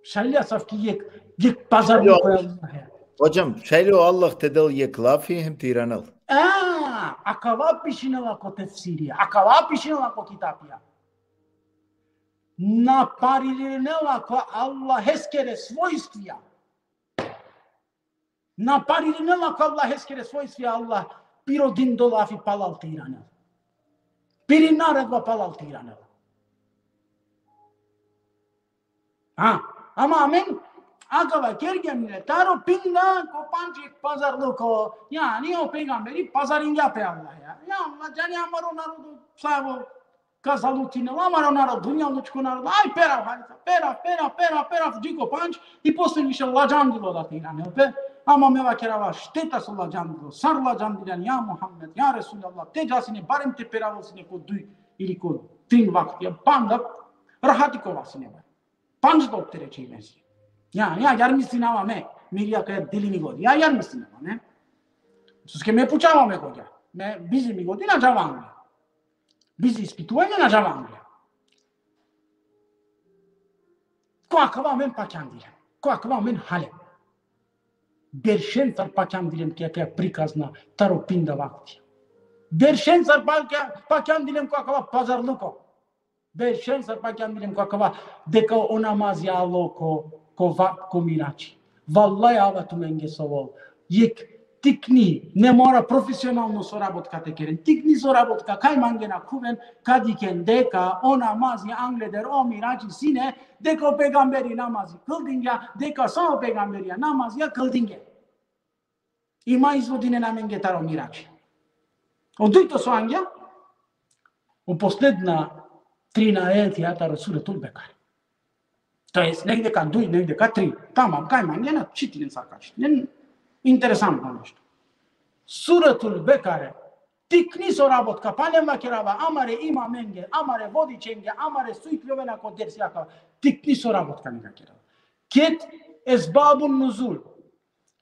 Šaj li asavki jek, jek pazarluko e Allaheja? Hodžam, šaj li o Allah te del jek lafi hem te iranel? A, akava pišinela ko tefsirija, akava pišinela ko kitapija. Na paririnela ko Allaheskere svojstvija. Na paririnela ko Allaheskere svojstvija, Allah piro dindo lafi palal te iranel. Piri naredba palal te iranel. A, ama amen akava kergjam le taro pinda ko pandž jek pazarluko, jani o pejgamberi pazaringja pe Allaheja. Ja Allah, džani amaro narodo savo ka zalutinel, amaro narodo, dunjalučko narodo. Aj perav, halica, perav, perav, perav, perav, dži ko pandž, i posle više ladžandilo da te iranel pe. Ama me vakerava, šteta so ladžandilo, sar ladžandilan, ja Muhammed, ja Resulallah, te dža sine, barem te peravel sine ko duj ili ko trin vakti, ja, panda rahati ka ova sine, barem pandž da te reči mesi. Ja, ja, agjaar mislinava me, miri akaja dili mi godi, ja, agjaar mislinava me. Soske me pučava me godi, me bizi mi godi na džava angle. Bizi ispituvanje na džava angle. Ko akava amen pakjandilem, ko akava amen halem. Beršencar pakjandilem ki akaja prikazna taro pinda vakti. Beršencar pakja-, pakjandilem ko akava pazarluko. Beršencar pakjandilem ko akava deka o namazi alo ko, ko va-, ko mirači. Vallahi, hava tumenge so ovel. Jek tikni, ne mora profesionalno sorabotka te keren. Tikni sorabotka kaj mangena khuven, ka dikhen deka o namazi angleder o mirači sine, deka o pejgamberi namazi kldingja, deka sa o pejgamberija namazija kldinge. Ima izvodinena amenge taro mirači. O dujto so angja, o posledna trin ajetija taro Suretul Bekare. To jest, negde ka duj, negde ka tri. Tamam, kaj mangena, čitinen sar ka čitinen. Interesantno nešto. Suretul Bekare, tikni sorabotka, palem vakerava amare imamenge, amare vodičenge, amare so ikljovena ko dersi akava. Tikni sorabotka mi vakerava. Ked esbabun nuzul,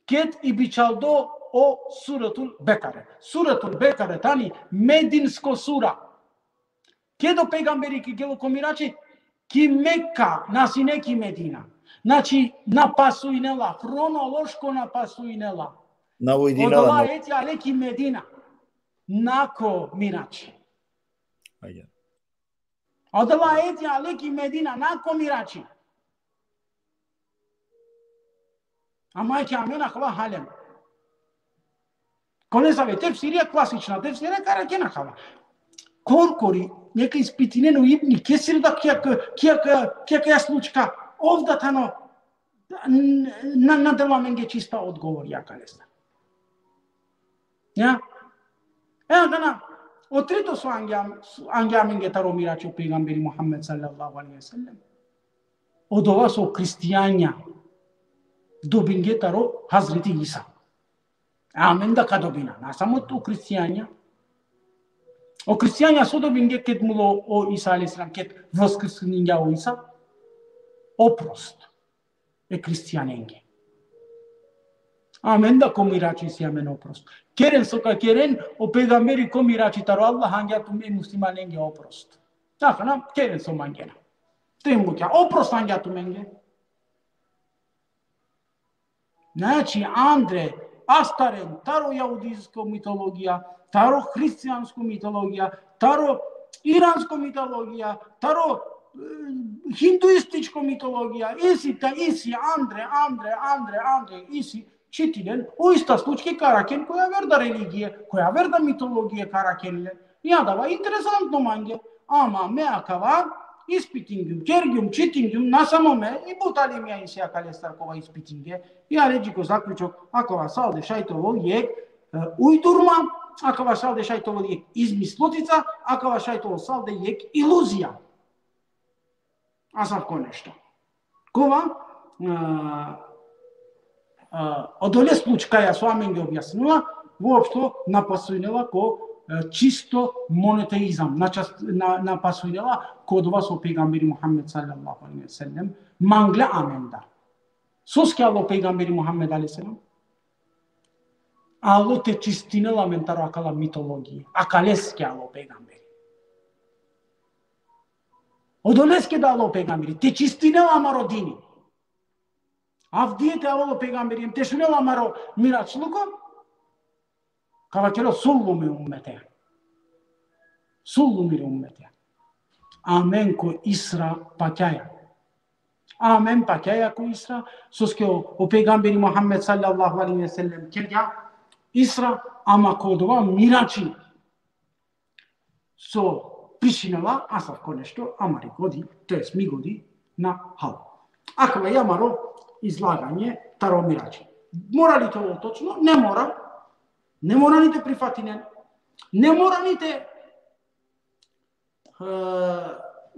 ked i bičhaldo o Suretul Bekare. Suretul Bekare tani medinsko sura. Ked o pejgamberi ki gelo ko mirači, ki Meka, na sine ki Medina. Znači, na pasujnela, hronološko na pasujnela. Na ujdinela. Odola na- ajeti ale ki Medina. Na ko mirači. Ajde. Odola ajeti ale ki Medina, na ko mirači. Ama ki amen akava halem. Ko nesave tefsirija, klasična tefsirija, ka arakhen akava. Korkori, neka ispitinen o Ibni Kesir da ki akaja, ki akaja, ki akaja slučka, ov da tano, n-, na, na dela amenge čista odgovorija akalestar. Ja? E, akana, o trito so angja, angja amenge taro mirači o pejgamberi Muhammed sallallahu alejhi ve sellem. Odova so hristijanja dobinge taro Hazreti Isa. Amen da ka dobina, na samo o hristijanja. O hristijanja so dobinge ked mulo o Isa alejhi selam, ked voskrsningja o Isa? Oprost e hristijanenge. Amen da ko mirači isi amen oprost. Keren so ka keren, o pejgamberi ko mirači taro Allah angja tumen muslimanenge oprost. Akana, keren so mangena. Te im bukja, oprost angja tumenge. Znači, andre, astaren, taro jahudijsko mitologija, taro hristijansko mitologija, taro iransko mitologija, taro, e, hinduističko mitologija, isi ta isi, andre, andre, andre, andre, isi, čitinen, o ista slučke ka arakhen ko javer da religije, ko javer da mitologije ka arakhen le. I adava interesantno mange. Ama me akava ispitingjum, kergjum, čitingjum, na samo me, i but alimija isi akalestar kova ispitinge. I ale dži ko zaključok, akava salde šaj te ovel jek, e, ujdurma, akava salde šaj te ovel jek izmislotica, akava šaj te ovel salde jek iluzija. Asavko nešto. Kova, e, e, odole slučkaja so amenge objasnila, voopšto na pasujnela ko, e, čisto monoteizam, na čas-, na, na pasujnela ko odova so pejgamberi Muhammed sallallahu alejhi ve sellem mangle amen da. Soske alo pejgamberi Muhammed alejhi selam? Alo te čistinela amen taro akala mitologije. Akaleske alo pejgamberi. Odoleske da alo pejgamberi. Te čistinela amaro dini. Avdive te avel o pejgamberi, em te šunel amaro miračluko, ka vakerel: Sullu mi ummete. Sullu mi ummete. Amen ko Isra pakjaja. Amen pakjaja ko Isra, soske o, o pejgamberi Muhammed sallallahu alejhi ve sellem kergja Isra, ama ko odova mirači so pišinela, asavko nešto amari godi, to jest mi godi na hal. Akava i amaro izlaganje taro mirači. Mora li te ovel točno? Ne mora. Ne mora ni te prifatinen. Ne mora ni te, e,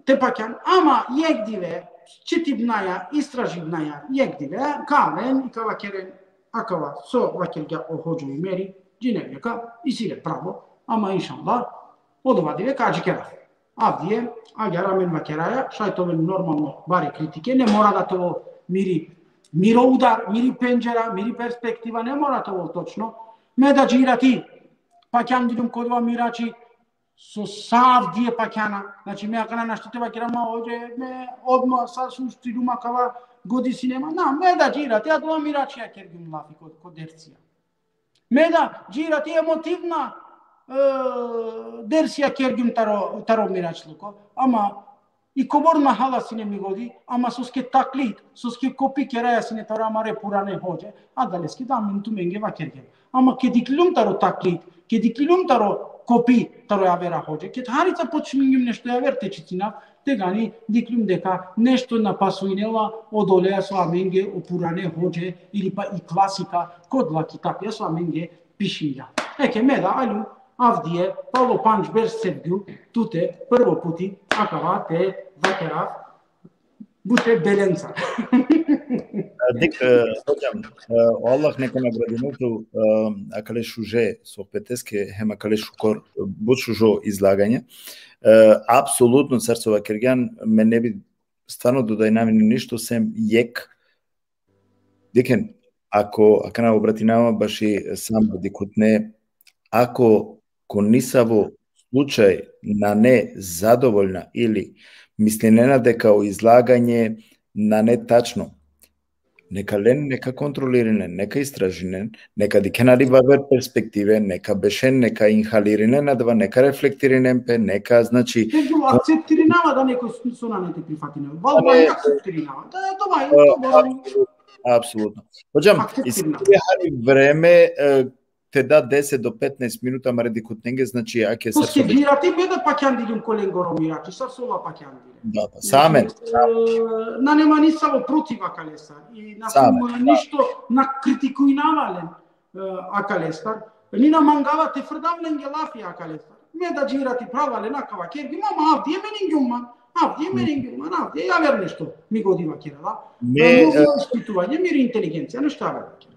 te pakjan. Ama jek dive, čitibnaja, istražibnaja, jek dive, ka aven i ka vakeren, akava so vakergja o hodžo Umeri, džinel le ka, isi le pravo, ama inšallah, odova dive ka adžikerav. Avdive, agjaar amen vakeraja, šaj te oven normalno bare kritike, ne mora da te ovel miri, miro udar, miri pendžera, miri perspektiva, ne mora te ovel točno. Me da dži irati pakjandiljum ko odova mirači, so sa avdive pakjana. Znači, me akana našti te vakerav: Ma hodže, me odma sa sustiljum akava, godi sine ma. Na, me da dži irati, adava miračija kergjum lafi ko, ko dersija. Me da dži irati emotivna, e, dersija kergjum taro, taro miračluko. Ama i kobor na hala sine mi godi, ama soske taklid, soske kopi keraja sine taro amare purane hodže, adaleske da amen tumenge vakergjum. Ama ked iklum taro taklid, ked iklum taro kopi taro javera hodže, ked harica počmingjum nešto javer te čitinav, tegani diklum deka nešto na pasujnela odoleja so amenge o purane hodže ili pa i klasika ko odola kitapja so amenge pišingja. Eke, me da aljum avdive, palo pandž berš sevgjum tute prvo puti akava te vakerav bute belenca. Dik, e, hodžam, e, o Allah neka nagradinel tu, e, akale šuže sohbeteske, hem akale šukor, but šužo izlaganje. E, apsolutno, sar so vakergjan, me ne bi stvarno dodajnav ništo sem jek. Dikhen, ako, akana obratinava baši samo dikhutne, ako ko nisavo slučaj nane zadovoljna ili mislinena deka o izlaganje nane tačno, neka len, neka kontrolirinen, neka istražinen, neka dikhen ali baber perspektive, neka bešen, neka inhalirinen adava, neka reflektirinen pe, neka, znači, Nego, akceptirinava da nekoj so nane te prifatine. Vallahi, akceptirinava. Da, da, da, da, da. Apsolutno. Hodžam, akceptirinava. Isi hari vreme, e, te da deset do petnaest minuta amare dikhutnenge, znači, ake sa. Soske dži irati, me da pakjandiljum ko lengoro mirači, sar so ola pakjandile. Da, pa, sa amen. Znači, e, nane ma nisavo protiv akalestar. I na sam ništo, na kritikujnava len, e, akalestar. Ni na mangava te frdav lenge lafi akalestar. Me da dži irati, prava len, akava kergjum, ama avdive meningjum man. Avdive meningjum man, avdive javer nešto mi godi vakerava. Me, e, ispituvanje, miri inteligencija, nešto javer vakerava.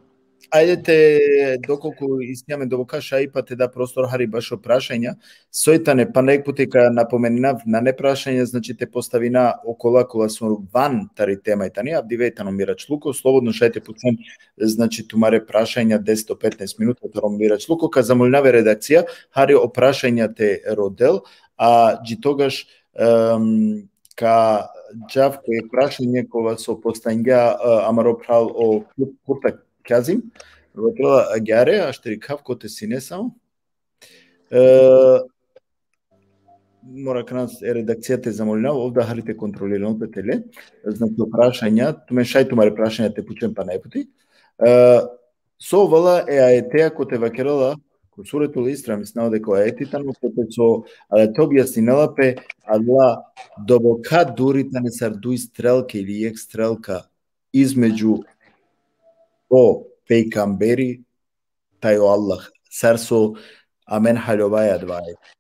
Ajde te, dokolku isi amen dovoljno šajipa, te da prostor hari bašo prašanja, soj tane, pana jek puti ka napomeninav, nane prašanja, znači, te postavina okola kola so van tari tema i tani, avdive tano miračluko, slobodno šaj te pučen, znači, tumare prašanja deset do petnaest minuta taro miračluko, ka zamolinav e redakcija hari o prašanja te rodel, a dži togaš, em, ka džav ko jekh prašanje kova so postangja, e, amaro phral o Kur-, Kurta Kazim, vakerela agjaar, ašter dikhav kote sine samo. E, mora kana e redakcija te zamolinav, ov da hari te kontrolirinel pe tele. Znači, o prašanja, tumen šaj tumare prašanja te pučen pana jek puti. E, so avela e ajeteja kote vakerela, ko Suretul Isra, mislinava deka o ajeti tano, kote so, e, te objasninela pe, adala dobokha duri tane sar duj strelke ili jek strelka između o pejgamberi taj o Allah. Sar so amen haljovaja adava ajeti.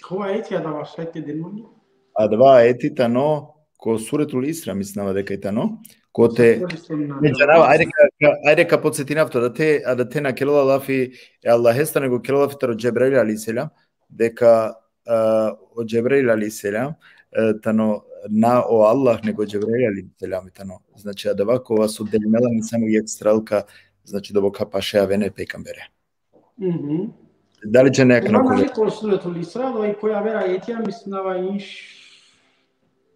Kova ajeti adava, šaj te den mange? Adava ajeti tano ko Suretul Isra, mislinava deka i tano, kote, Suretul Isra, me džanava, ajde ka, ka, ajde ka podsetinav to, da te, a da te na kerela lafi e Allahestar, nego kerela lafi taro Džebrail alejhi selam, deka, e, o Džebrail alejhi selam, e, tano na o Allah, nego Džebrail alejhi selam i tano. Znači, adava kova so delinela amen samo jek strelka, znači, dobokha paše avena e pejgambere. Mhm. Dali džane akana? Ima ko Suretul Isra, da i koja avera ajetija, mislinava inš-,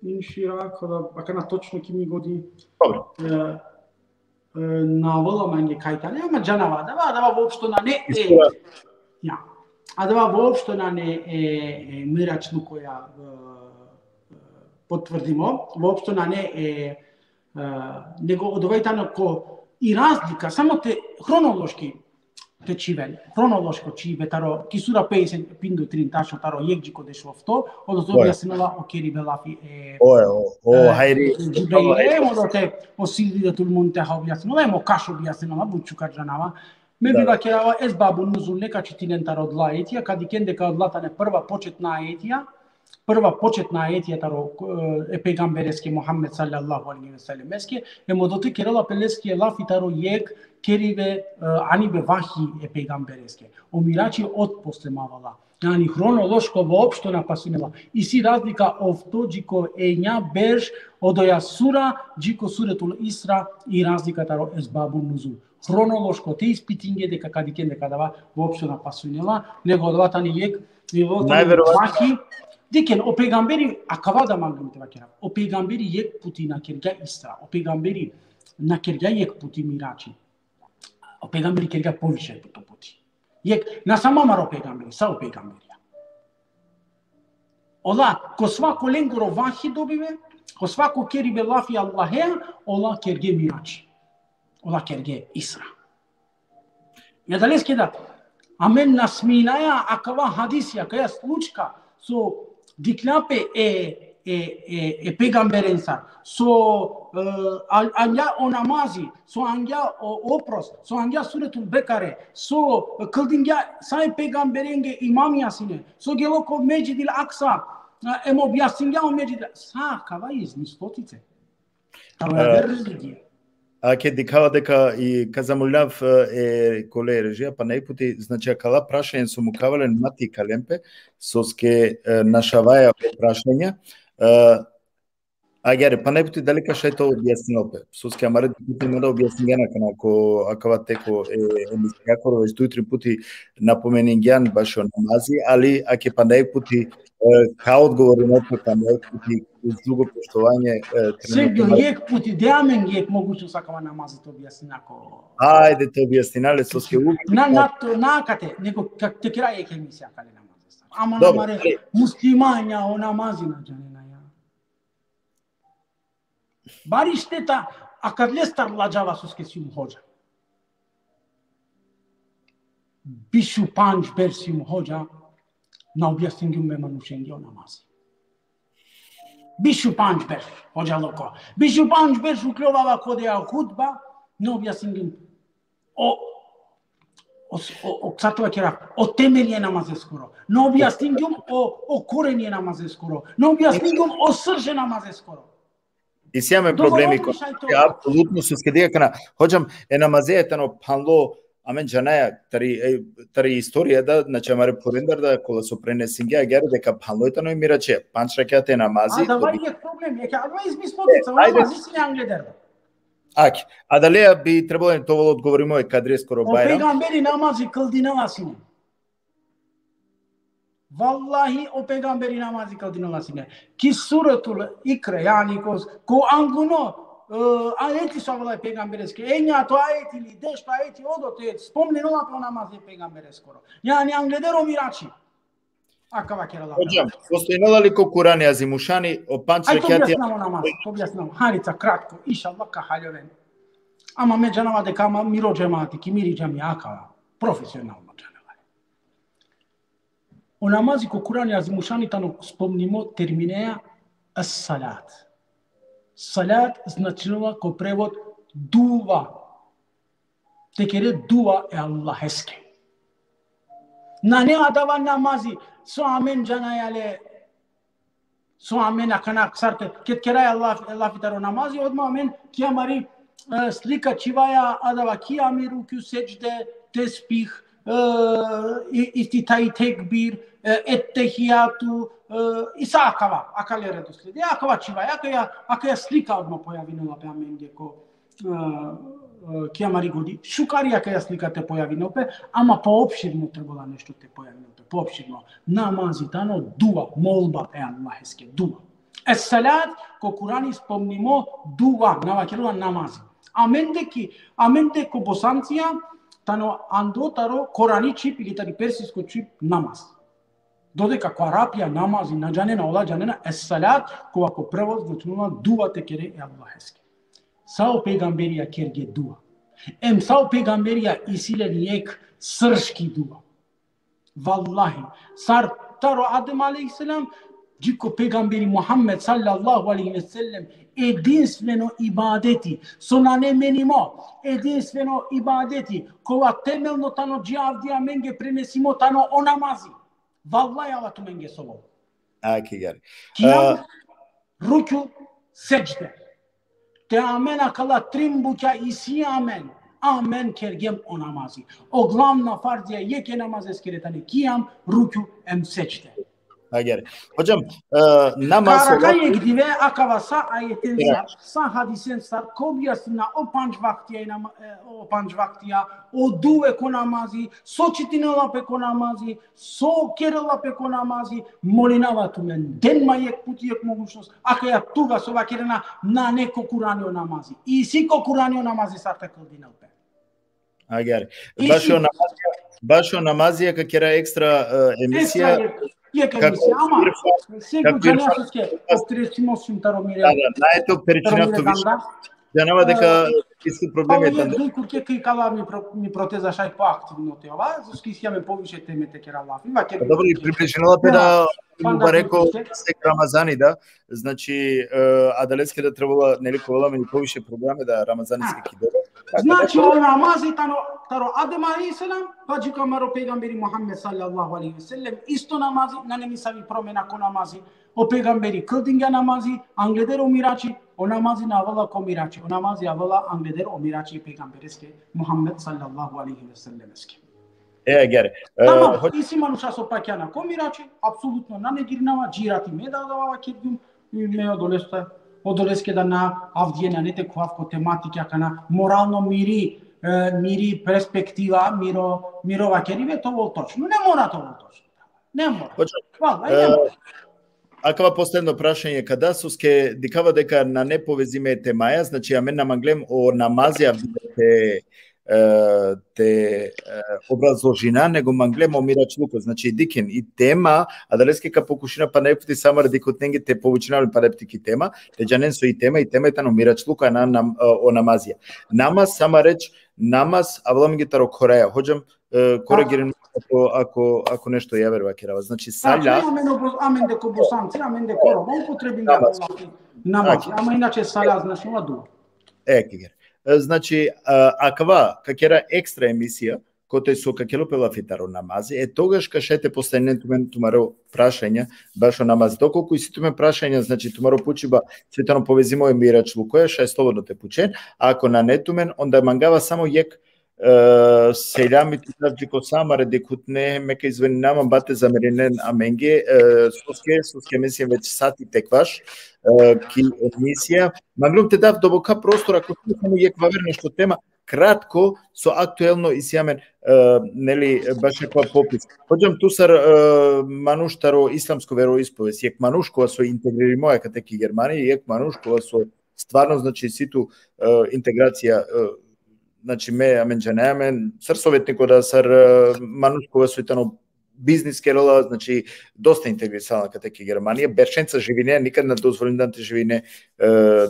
inšira, koda, akana točno ki mi godi. Dobro. E, e, na avela mange kaj tane, ama džanava, adava, adava voopšto nane, e, Isra. Ja. Adava voopšto nane, e, e, miračno koja, e, e, potvrdimo, voopšto nane, e, e, nego odova i tano ko i razlika, samo te hronološki te čiven, hronološko čive taro, ki sura pejdeset, pinda trin, tačno taro jek dži ko dešofto, odozdo, oe, objasninela o keribe lafi e, oe, o, o, e, hajri, Džibril, hajri, e, odote, o Sidratul Munteha objasninela, e, mo kaš objasninela, but šukar džanava. Me bi, da, vakerava esbabun nuzul, neka čitinen taro adala ajetija, ka dikhen deka adala tane prva početna ajetija, prva početna ajetija taro, e, e pejgambereske Muhammed sallallahu alejhi ve sellemeske, em odote kerela pe leske lafi taro jek keribe, e, anibe vahji e pejgambereske. O Mirači otposle ma avela. Jani hronološko voopšto na pasunela. Isi razlika ofto dži ko enja berš odoja sura, dži ko Suretul Isra, i razlika taro esbabun nuzul. Hronološko te ispitingje deka ka dikhen deka adava voopšto na pasunela, nego adava tani jek, nego tani najverovatno vahji. Dikhen, o pejgamberi, akava da mangljum te vakerav. O pejgamberi jek puti na kergja Isra. O pejgamberi na kergja jek puti Mirači. O pejgamberi kergja poviše puto puti. Jek, na samo amaro pejgamberi, sa o pejgamberija. Ola, ko svako lengoro vahji dobibe, ko svako keribe lafi Allahea, ola kerge Mirači. Ola kerge Isra. I adaleske da, amen na sminaja akava hadisi, akaja slučka, so dikhlja pe e, e, e, e pejgamberensar, so, e, an-, angja o namazi, so angja o oprost, so angja Suretul Bekare, so kldingja sa e pejgamberenge imamija sine, so gelo ko Medžidil Aksa, e, em objasningja o Medžidil, sa akava izmisliotice. Taro, e, aver religija. Ake dikhava deka i ka zamolinav, e, kole režija, pana jek puti, znači, akala prašanja so mukava len ma te ikalen pe, soske, e, našavaja o prašanja. E, agjaar, pana jek puti dali ka šaj te objasninel pe, soske amare puti mora objasningjan akana ko akava teko, e, emisija, koro već duj trin puti napomeningjan bašo namazi, ali ake pana jek puti, e, ka odgovorinel pe pana jek puti, uz dugo poštovanje, e, trenutno. Sergio, jek puti, de amen jek mogućnost akava namazi te objasnina ko. Ajde te objasnina le, soske uvek. Na, na, to, na kate, nego ka-, te kera jek emisija kale namazi. Ama dobro, na amare, ali muslimanja o namazi na džanena, ja. Bari šteta, akadlestar ladžava soske sijum hodža. Biš u pandž berš sijum hodža, na objasningjum e manušenge o namazi. Biš u pandž berš, hodžaloko. Biš u pandž berš ukljovava kodeja hutba, na objasningjum o, o, o, o, sa te vakera, o temelje namazeskoro. Na objasningjum o, o korenje namazeskoro. Na objasningjum o srže namazeskoro. Isi amen problemi ko, apsolutno, soske dikh akana, hodžam, e namazeja tano phanlo, amen džanaja, tari, e, tari istorija da, znači, amare phurendar da, kola so prenesingja, agjaar deka phanlo tano e Mirači, pandž rakjate namazi. Adava i jek problem, jek, adava izmisliotica, e, o namazi si angleder da. Ake, adalea bi trebalo te ovel odgovorimo e Kadrijeskoro Bajram. O pejgamberi namazi kldinela sine. Vallahi, o pejgamberi namazi kaldinela sine. Ki suratul Ikra, jani ko, ko angluno, e, ajeti so avela e pejgambereske. Enjato ajeti ili dešto ajeti odote spomninela pe o namazi e pejgambereskoro. Jani angleder o Mirači. Akava kerela. Hocam, postojnela li ko Kurani Azimušani o panč rekjatija? Aj, to objasnava o namaz, to objasnava. Harica, kratko, inšallah ka haljoven. Ama me džanava deka ama miro džemati, ki miri džamija akava. Profesionalno džanava. O namazi ko Kurani Azimušani tano spomnimo termineja as-salat. Salat značinela ko prevod duva. Te kere duva e Allaheske. Nane adava namazi, so amen džanaja le, so amen akana sar te, ked keraja lafi taro namazi, odma amen ki amari, e, slika čhivaja adava kijami, rukju, sedžde, tesbih, e, i, iftitahi, tekbir, e, ettehijatu, e, i sa akava, akale redosledi. Akava čhivaja, akaja, akaja slika odma pojavinela pe amenge ko, e, e, ki amari godi. Šukar i akaja slika te pojavinel pe, ama poopširno trebela nešto te pojavinel pe, poopširno. Namazi tano duva, molba e Allaheske, duva. Es-salat, ko Kurani spomnimo duva, na vakerela namazi. Amende ki, amende ko Bosancija, tano ando taro korani čhib ili tari persisko čhib namaz. Dodeka ko Arapija namazi na džanena, ola džanena es-salat, kova ko prevod značinela duva te kere e Allaheske. Sa o pejgamberija kerge duva. Em sa o pejgamberija isi len jekh srški duva. Vallahi, sar taro Adem alejhi selam, dži ko pejgamberi Muhammed sallallahu alejhi ve sellem, edinstveno ibadeti, so nane menimo, edinstveno ibadeti, kova temelno tano dži avdive amenge prenesimo tano o namazi. Vallahi, ava tumenge so. Akigari. Kijam, e, rukju, sedžde. Te amen akala trin bukja isi amen. Amen kergjem o namazi. O glavna farzija jekhe namazeskere tani kijam, rukju em sedžde. Agjaar. Hocam, e, namaz... Ka arakha jekh dive, akava sa ajeten sar, sa hadisen sar, ka objasnina o pandž vaktija, e, o pandž vaktija, o duve ko namazi, so čitinela pe ko namazi, so kerela pe ko namazi, molinava tumen, den ma jekh puti jekh mogućnost, akaja tuga so vakerena, nane ko Kurani o namazi. Isi ko Kurani o namazi sar te kldinel pe. Agjaar. Bašo namazija, bašo namazija ka kera ekstra, e, emisija. Ekstra jekh, jekh emisija, ama, segu džanea soske, opterećimo sum taro mire. Da, da, nane te opterećina tu više. Džanava deka isi problemi tano. Duj kurke kaj kala mi pro-, mi proteza šaj poaktivno te ova, soske isi amen poviše teme te kera lafi. Pa dobro, i približinela pe da mubareko seg Ramazani, da. Znači, e, adaleske da trebela, neli, ka ovel amen poviše programe da Ramazaniske ki doba. Znači, o namazi tano taro Adem alejhi selam, pa dži ko amaro pejgamberi Muhammed sallallahu alejhi ve sellem, isto namazi, nane nisavi promena ko namazi. O pejgamberi kldingja namazi, angleder o Mirači, o namazi na avela ko Mirači, o namazi avela angleder o Mirači pejgambereske Muhammed sallallahu alejhi ve sellemeske. E, agjaar. E, tamam, isi manuša so pakjana ko Mirači, apsolutno na negirinava, dži rati me da adava vakergjum, me odoleste, odoleske da na avdive nane te khuvav ko tematika, kana moralno miri, e, miri perspektiva, miro, miro vakeribe, te ovel točno. Ne mora te ovel točno. Ne mora. Hocam, vallahi, e, ne mora. Akava posledno prašanje, kada soske dikhava deka nane povezime e temaja, znači, amen na manglem o namazi avdive te, e, te, e, obrazložina, nego manglem o miračluko. Znači, dikhen i tema, adaleske ka pokušina pana jekh puti sa amare dikhutnenge te povučina len pana jekh puti ki tema, te džanen so i tema, i tema i tano miračluko, a na nam-, e, o namazija. Namaz, sa amare reč, namaz, avela amenge taro khoraja. Hocam, e, korigirinen ako, ako, ako nešto javer vakerava. Znači, sa la... Amen o Bos-, amende ko Bosanci, amende ko Roma, upotrebinge namaz. Namaz. Ama inače sa la značinela duva. E, agjaar. E, znači, a, akava ka kera ekstra emisija, kote so ka kerel pe lafi taro namazi, e togaš ka šaj te postavinen tumen tumare prašanja bašo namazi. Dokolku isi tumen prašanja, znači, tumaro pučiba, so tano povezimo e miračlukoja, šaj slobodno te pučen, a ako nane tumen, onda mangava samo jekh e, selami te dav dži ko sa amare dikhutne, me ka izvininama, ma te zamerinen amenge, e, soske, soske me siem već sati te ekvaš, e, ki emisija. Manglum te dav doboka prostor, ako isi samo jekh vaver nešto tema, kratko, so aktuelno isi amen, e, neli, baš akava popis. Hodžam, tu sar, e, manuš taro islamsko veroispovest, jek manuš kova so integririmo akate ki Germanija, jek manuš kova so stvarno, znači, isi tu, e, integracija, e, znači, me, amen džanaja amen, sar sovetniko da, sar, e, manuš kova so i tano biznis kerela, znači, dosta integrisana akate ki Germanija, beršenca živine, nikad na dozvolindan te živine, e,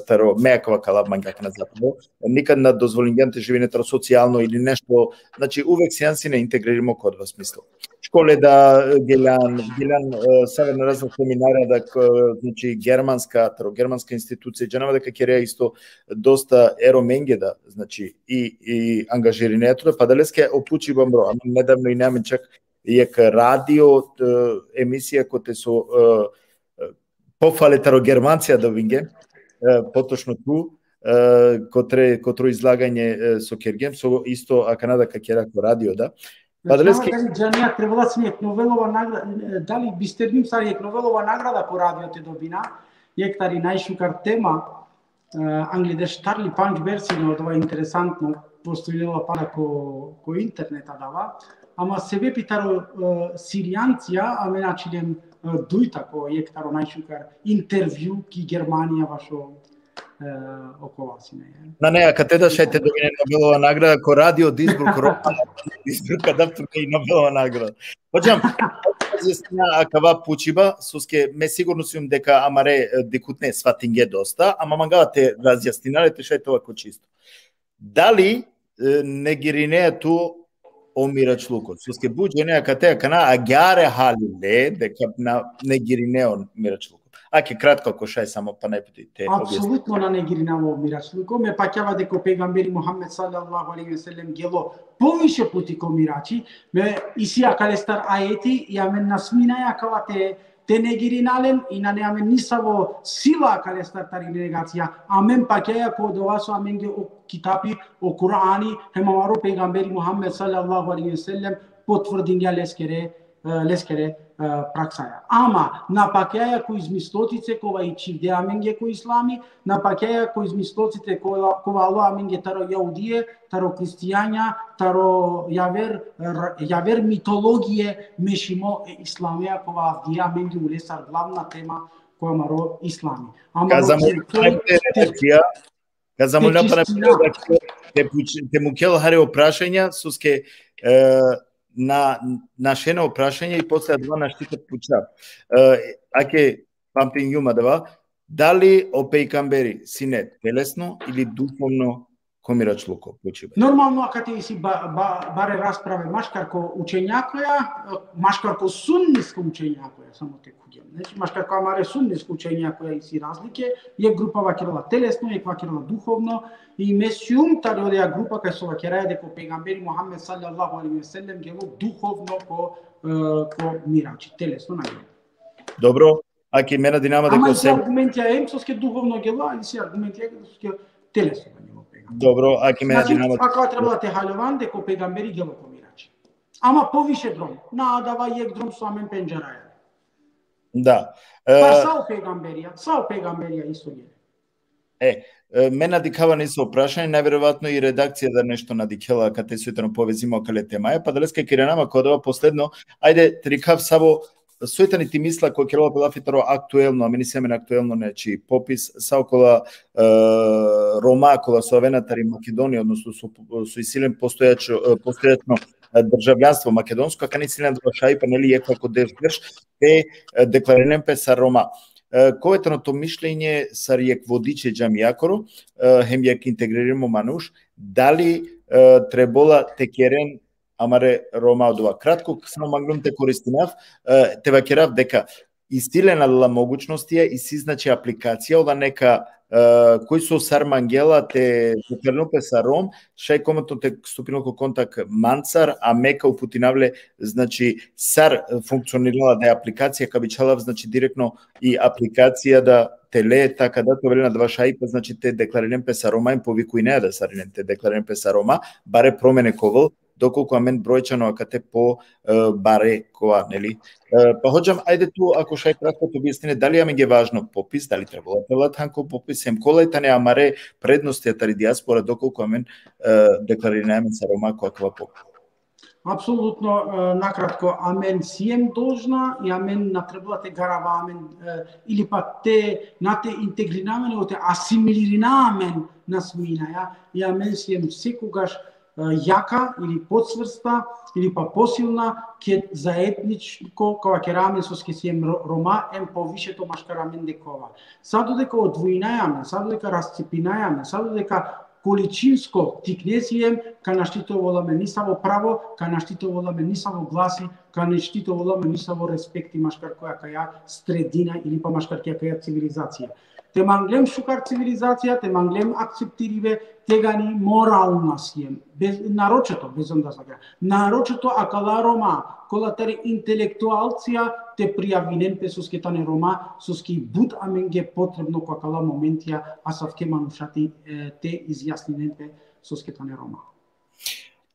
taro, me akava kala mangava akana zapravo, nikad na dozvolindan te živine taro socijalno ili nešto, znači, uvek sijan sine integririmo ko adava smislo. Škole da, e, geljan, geljan, e, save na razna seminara da, k-, znači, germanska, taro germanska institucija, džanava da ka kerea isto dosta ero menge da, znači, i, i angažirine tu da, pa adaleske o pučiba mro, amen nedavno ine amen čak jek radio, e, emisija kote so, e, e, pofale taro Germancija dobinge, e, potočno tu, e, kotre, kotro izlaganje, e, so kergjem, so isto akana da ka kera ko radio da. Pa adaleske dali džanea, trebela sine jek Nobelova nagrada, e, dali bisterdum sar jek Nobelova nagrada ko radio te dobina, jek tari najšukar tema, e, angleder štar ili pandž berš sine, odova interesantno, postojnela pana ko, ko internet adava, ama sebepi taro, e, Sirijancija, amen ačhilem, e, dujta ko jek taro najšukar intervju ki Germanija vašo, e, okova sine. Nane, akate da šaj te dobine Nobelova nagrada, ko radio Duisburg, Roma, Duisburg, ka dav tumen i Nobelova nagrada. Hodžam, razjasnina akava pučiba, soske me sigurno sijum deka amare, e, dikhutne svatinge dosta, ama mangava te razjasnina le te šaj te ova ko čisto. Dali, e, negirinea tu o miračluko? Soske but džene akate akana agjaar hali le, deka na negirinea o miračluko. Ake kratko, ako šaj, samo pana jek puti te objasni. Apsolutno na negirinava o miračluko. Me pakjava deka o pejgamberi Muhammed sallallahu alejhi ve sellem gelo poviše puti ko mirači. Me isi akalestar ajeti, i amen na sminaja akava te, te negirina len, i nane amen nisavo sila akalestar tari negacija. Amen pakjaja ko odova so amenge o kitapi, o Kur'ani, hem amaro pejgamberi Muhammed sallallahu alejhi ve sellem potvrdingja leskere, e, leskere, e, praksaja. Ama na pakjaja ko izmislotice kova i čhivde amenge ko islami, na pakjaja ko izmislotice kova, kova alo amenge taro jahudije, taro hristijanja, taro javer, r-, javer mitologije mešimo e islamea, kova avdive amenge ule sar glavna tema ko amaro islami. Amaro Ka zamolinav te, te, te, Ka zamolinav pana te puč-, te mukhel hari o prašanja, soske, e, na, našen o prašanja i posle adava našti te pučav. E, ake pamtingjum adava, dali o pejgamberi sine telesno ili duhovno ko miračluko, pučiba? Normalno, akate isi ba-, ba-, bare rasprave maškar ko učenjakoja, maškar ko sunnisko učenjakoja, samo te Znači, maškar ko amare sunnisko učenjakoja isi razlike, jek grupa vakerela telesno, jek vakerela duhovno, i me sijum tari odoja grupa kaj so vakeraja deka o pejgamberi Muhammed sallallahu alejhi ve sellem gelo duhovno ko, e, ko mirači, telesno na gelo. Dobro, ake me nadinava deka... Ama isi argumentija em soske duhovno gelo, a isi argumentija em soske telesno na gelo pejgamberi. Dobro, ake me nadinava... Znači, akava trebela te haljovan deka o pejgamberi gelo ko mirači. Ama poviše drom. Na adava jek drom so amen pendžaraja. Da. E, pa sa o pejgamberija, sa o pejgamberija isto gele. E, e, me na dikhava niso prašanje, najverovatno i redakcija da nešto na dikhela, kate so i tano povezimo akale temaja, pa adaleske ka irana ma ko adava posledno, ajde, te dikhav savo, so i tani ti misla ko kerela pe lafi taro aktuelno, amen isi amen aktuelno, znači, popis, sa okola, e, Roma, kola so avena tari Makedonija, odnosno so, so isi len postojačo, e, postojačno, e, državljanstvo makedonsko, akana isi len adava šajipa, neli, jekh ko deš berš, te, e, deklarinen pe sar Roma. E, kova i tano to mišljenje sar jekh vodiče džamijakoro, e, hem jekh integririmo manuš, dali, e, trebola te keren amare Roma odova? Kratko, samo manglum te koristinav, e, te vakerav deka isi len adala mogućnostija, isi, znači, aplikacija, ola neka, e, koj so sar mangela te pokrenel pe sar Rom, šaj komotno te stupinel ko kontakt mancar, a me ka uputinav le, znači, sar funkcionirela da e aplikacija, ka bičhalav, znači, direktno i aplikacija da te le, taka da te ovel len adava šajipa, znači, te deklarinen pe sar Roma, em povikujnea da sarinen te deklarinen pe sar Roma, bare promene ka ovel, dokolku amen brojčano akate po, e, bare kova, neli? E, pa hodžam, ajde tu, ako šaj kratko te objasnine, dali amenge važno popis, dali trebela te ovel than ko popis, hem kola i tane amare prednostija tari dijaspora, dokolku amen, e, deklaririnaja amen sar Roma ko akava popis. Apsolutno, e, nakratko, amen siem dolžna i amen na trebela te garava amen, e, ili pa te, na te integririna amen, o te asimilirina amen na smina, ja, i amen siem sekogaš, e, jaka ili podsvrsta ili pa posilna, ked zaedničko ka vakera amen soske siem ro-, Roma, em poviše to maškar amen dekova. Sa dodeka odvojinaja amen, sa dodeka rascepinaja amen, sa dodeka količinsko tikne siem, ka našti te ovel amen nisavo pravo, ka našti te ovel amen nisavo glasi, ka našti te ovel amen nisavo respekti maškar koja kaja sredina ili pa maškar koja kaja civilizacija. Te manglem šukar civilizacija, te manglem akceptiribe, tegani moralna siem. Bez, naročito, bez onda sa kaja. Naročito akala Roma, kola tari intelektualcija te prijavinen pe soske tane Roma, soske but amenge potrebno ko akala momentija, asavke manuša te, e, te izjasninen pe soske tane Roma.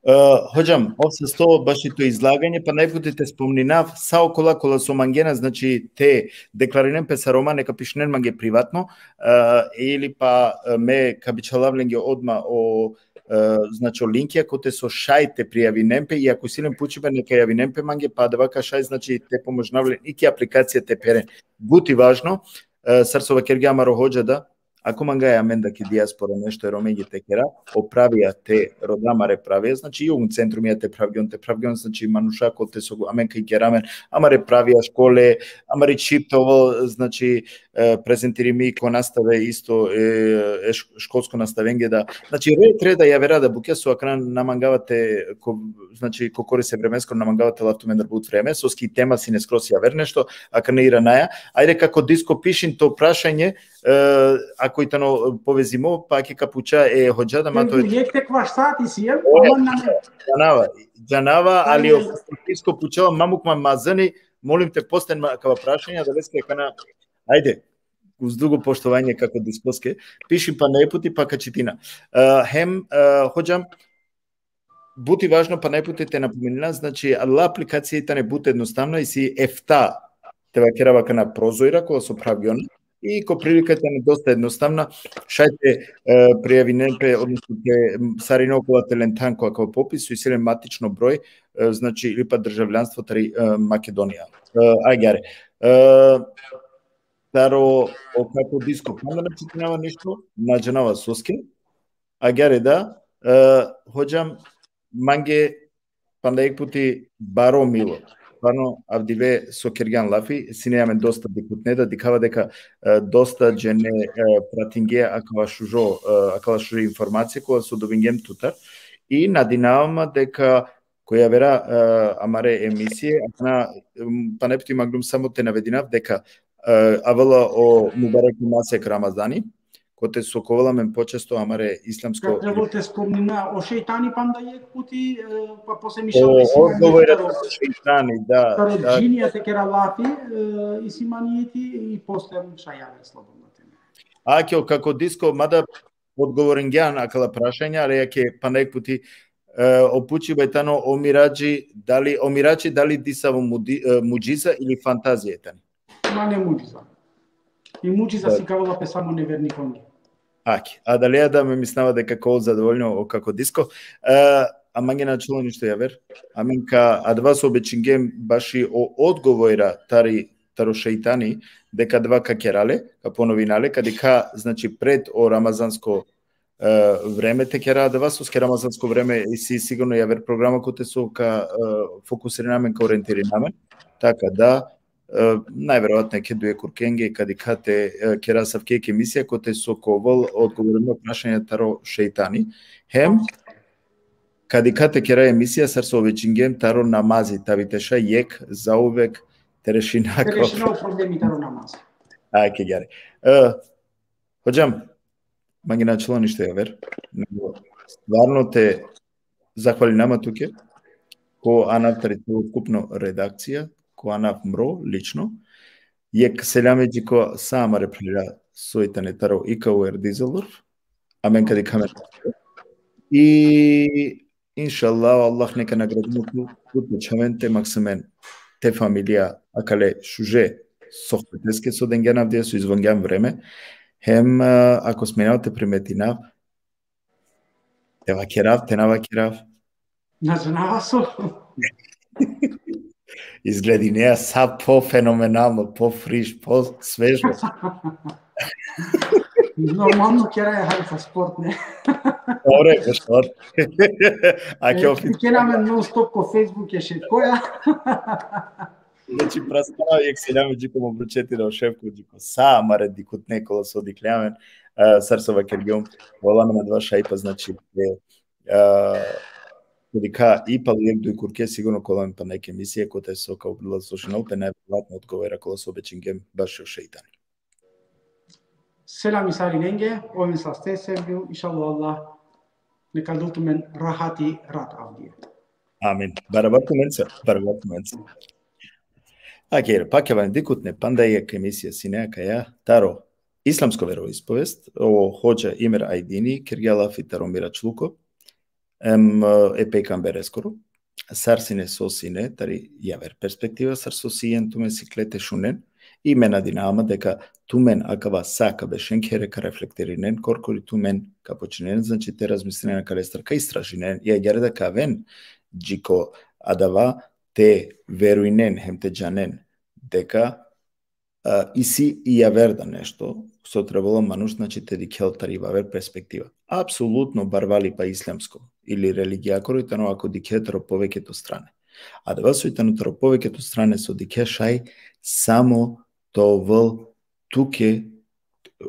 E, hodžam, ov sasto baši to izlaganje, pa najputi te spomninav, sa okola kola so mangena, znači, te deklarinen pe sar Roma, neka pišinen mange privatno, e, ili pa, e, me ka bičhalav lenge odma o, e, znači, o linkija kote so šaj te prijavinen pe, i ako isi len pučibe, neka javinen pe mange, pa adava ka šaj, znači, te pomožinav len i ki aplikacija te pheren. But i važno, e, sar so vakergja amaro hodža da, ako mangaja amen da ki dijaspora nešto e Romenge te kera, o pravija te roda amare pravija, znači, i Jugendcentrum ja te pravgjon, te pravgjon, znači, manuša kote so amen ka kera amen, amare pravija škole, amari čhib te ovel, znači, e, prezentirimi ko nastave isto, e, e, š-, školsko nastavenge da. Znači, red, red da javera da bukja so akana na mangava te, ko, znači, ko korist e vremensko na mangava te lav tumendar but vreme, soske i tema sine skroz javer nešto, akana iranaja. Ajde, kako Disko, pišin to prašanje, e, ako i tano povezimo, pa ake ka puča e hodža da, ma to e. Jek te kvaš sati siem, o, aman na me. Džanava, džanava, ali o Disko pučava, ma muk ma mazani, molim te, posten ma kava prašanja, da veske kana, ajde, uz dugo poštovanje kako Diskoske, pišin pana jek puti pa ka čitina. E, hem, e, hodžam, but i važno pana jek puti te napomenina, znači, adala aplikacija i tane but jednostavna, isi efta, te vakerava kana, prozojra, kola so pravgjona, i ko prilika tane dosta jednostavna, šaj te, e, prijavinen pe, odnosno te, m, sarine okola te len than ko akava popis, so isi len matično broj, e, znači, ili pa državljanstvo tari, e, Makedonija. E, agjaar. E, taro o kako Disko, panda na čitinava nešto, na džanava soske. Agjaar da, e, hodžam, mange panda jek puti baro milo. Stvarno, avdive so kergjan lafi, sine amen dosta dikhutne da, dikhava deka, e, dosta džene, e, pratinge akava šužo, e, akala šuže informacije kola so dobingjem tutar. I nadinava ma deka ko javera, e, amare emisije, akana, m, pana jek puti manglum samo te navedinav deka, e, avela o mubarek masek Ramazani, kote so ka ovel amen počesto amare islamsko. Ka trebol te spomnina o šejtani panda jek puti, e, pa posle mi šal o, isi odgovor manijeti taro šejtani, da, taro da. Džinija te kera lafi, e, isi manijeti i posle šaj javer slobodno te. Ake, o kako Disko, mada odgovoringjan akala prašanja, ali ake panda jek puti, e, o pučibe tano o Miradži, dali, o Miradži dali disavo mudi-, e, mudžiza ili fantazija tani? Nane mudžiza. I mudžiza sikavela pe samo nevernikonge. Ake, adalea da, me mislinava deka ka ovel zadovoljno o kako Disko. E, a mange na ačhilo ništo javer. Amen ka adava so obećingjem baši o odgovora tari, taro šejtani, deka adava ka kera le, ka ponovina le, ka dikha, znači, pred o ramazansko, e, vreme te kera adava, soske ramazansko vreme isi sigurno javer programa kote so ka, e, fokusirina amen, ka orientirina amen. Taka da, e, najverovatno ake duje kurkenge, ka dikha te, e, kera asavke jek emisija kote so ka ovel odgovorime prašanja taro šejtani. Hem, ka dikha te kera emisija sar so obećingjem taro namazi, tavi te šaj jek zauvek te rešina. Te rešina o problemi taro namazi. Ake, agjaar. E, hodžam, mange na ačhilo ništo javer, nego stvarno te zahvalinav ma tuke, ko anav tari celokupno redakcija, ko anav mro, lično, jek selami dži ko sa amare phralja soj tane taro I K U R Düsseldorf, amen ka dikha amen. I Inšallah, Allah neka nagradini tu, tu te čhaven te maksimen te familija akale šuže sohbeteske so dengjan avdija so izvongjan vreme. Hem, e, ako smenav te primetinav, te vakerav, te na vakerav. Na džanava so. Izgledinea sa po fenomenalno, po friš, po svežo. Normalno keraja hari sa sport, ne? Ore, po sport. A E, ke ofis. Kena amen non stop ko Facebook e šefkoja. Znači, prastava, jek selam dži ko mo bručetiro šefko, dži ko sa amare dikhutne kola so dikhle amen, e, sar so vakergjum, ola amen adava šajipa, znači, e, e, ko dikha i palo jek duj kurke, sigurno ka ovel amen pana jek emisija, kote so ka obrela slušinel pe, najverovatno odgovora kola so obećingjem bašo šeitan. Selam i sarinenge, oven saste sevgju, inšallah Allah neka del tumen rahati rat avdije. Amin. Barabar tumenca, barabar tumenca. Akere, pa ka aven dikhutne, panda jek emisija sine akaja, taro islamsko veroispovest, o hodža Imer Ajdini, kergja lafi taro miračluko, em, e pejgambereskoro, sar sine so sine, tari javer perspektiva, sar so sien tumen sikle te šunen, i me nadinava ma deka tumen akava sa ka bešen khere ka reflektirinen, korkori tumen ka počinen, znači te razmislinen akalestar, ka istražinen, i agjaar da ka aven dži ko adava te verujnen, hem te džanen, deka, a, isi i javer da nešto, so trebela manuš, znači, te dikhel tari javer perspektiva. Apsolutno barvalipa islamsko ili religijakoro i tano ako dikhe taro poveketo strane. Adava so i tano taro poveketo strane so dikhe šaj samo te ovel tuke,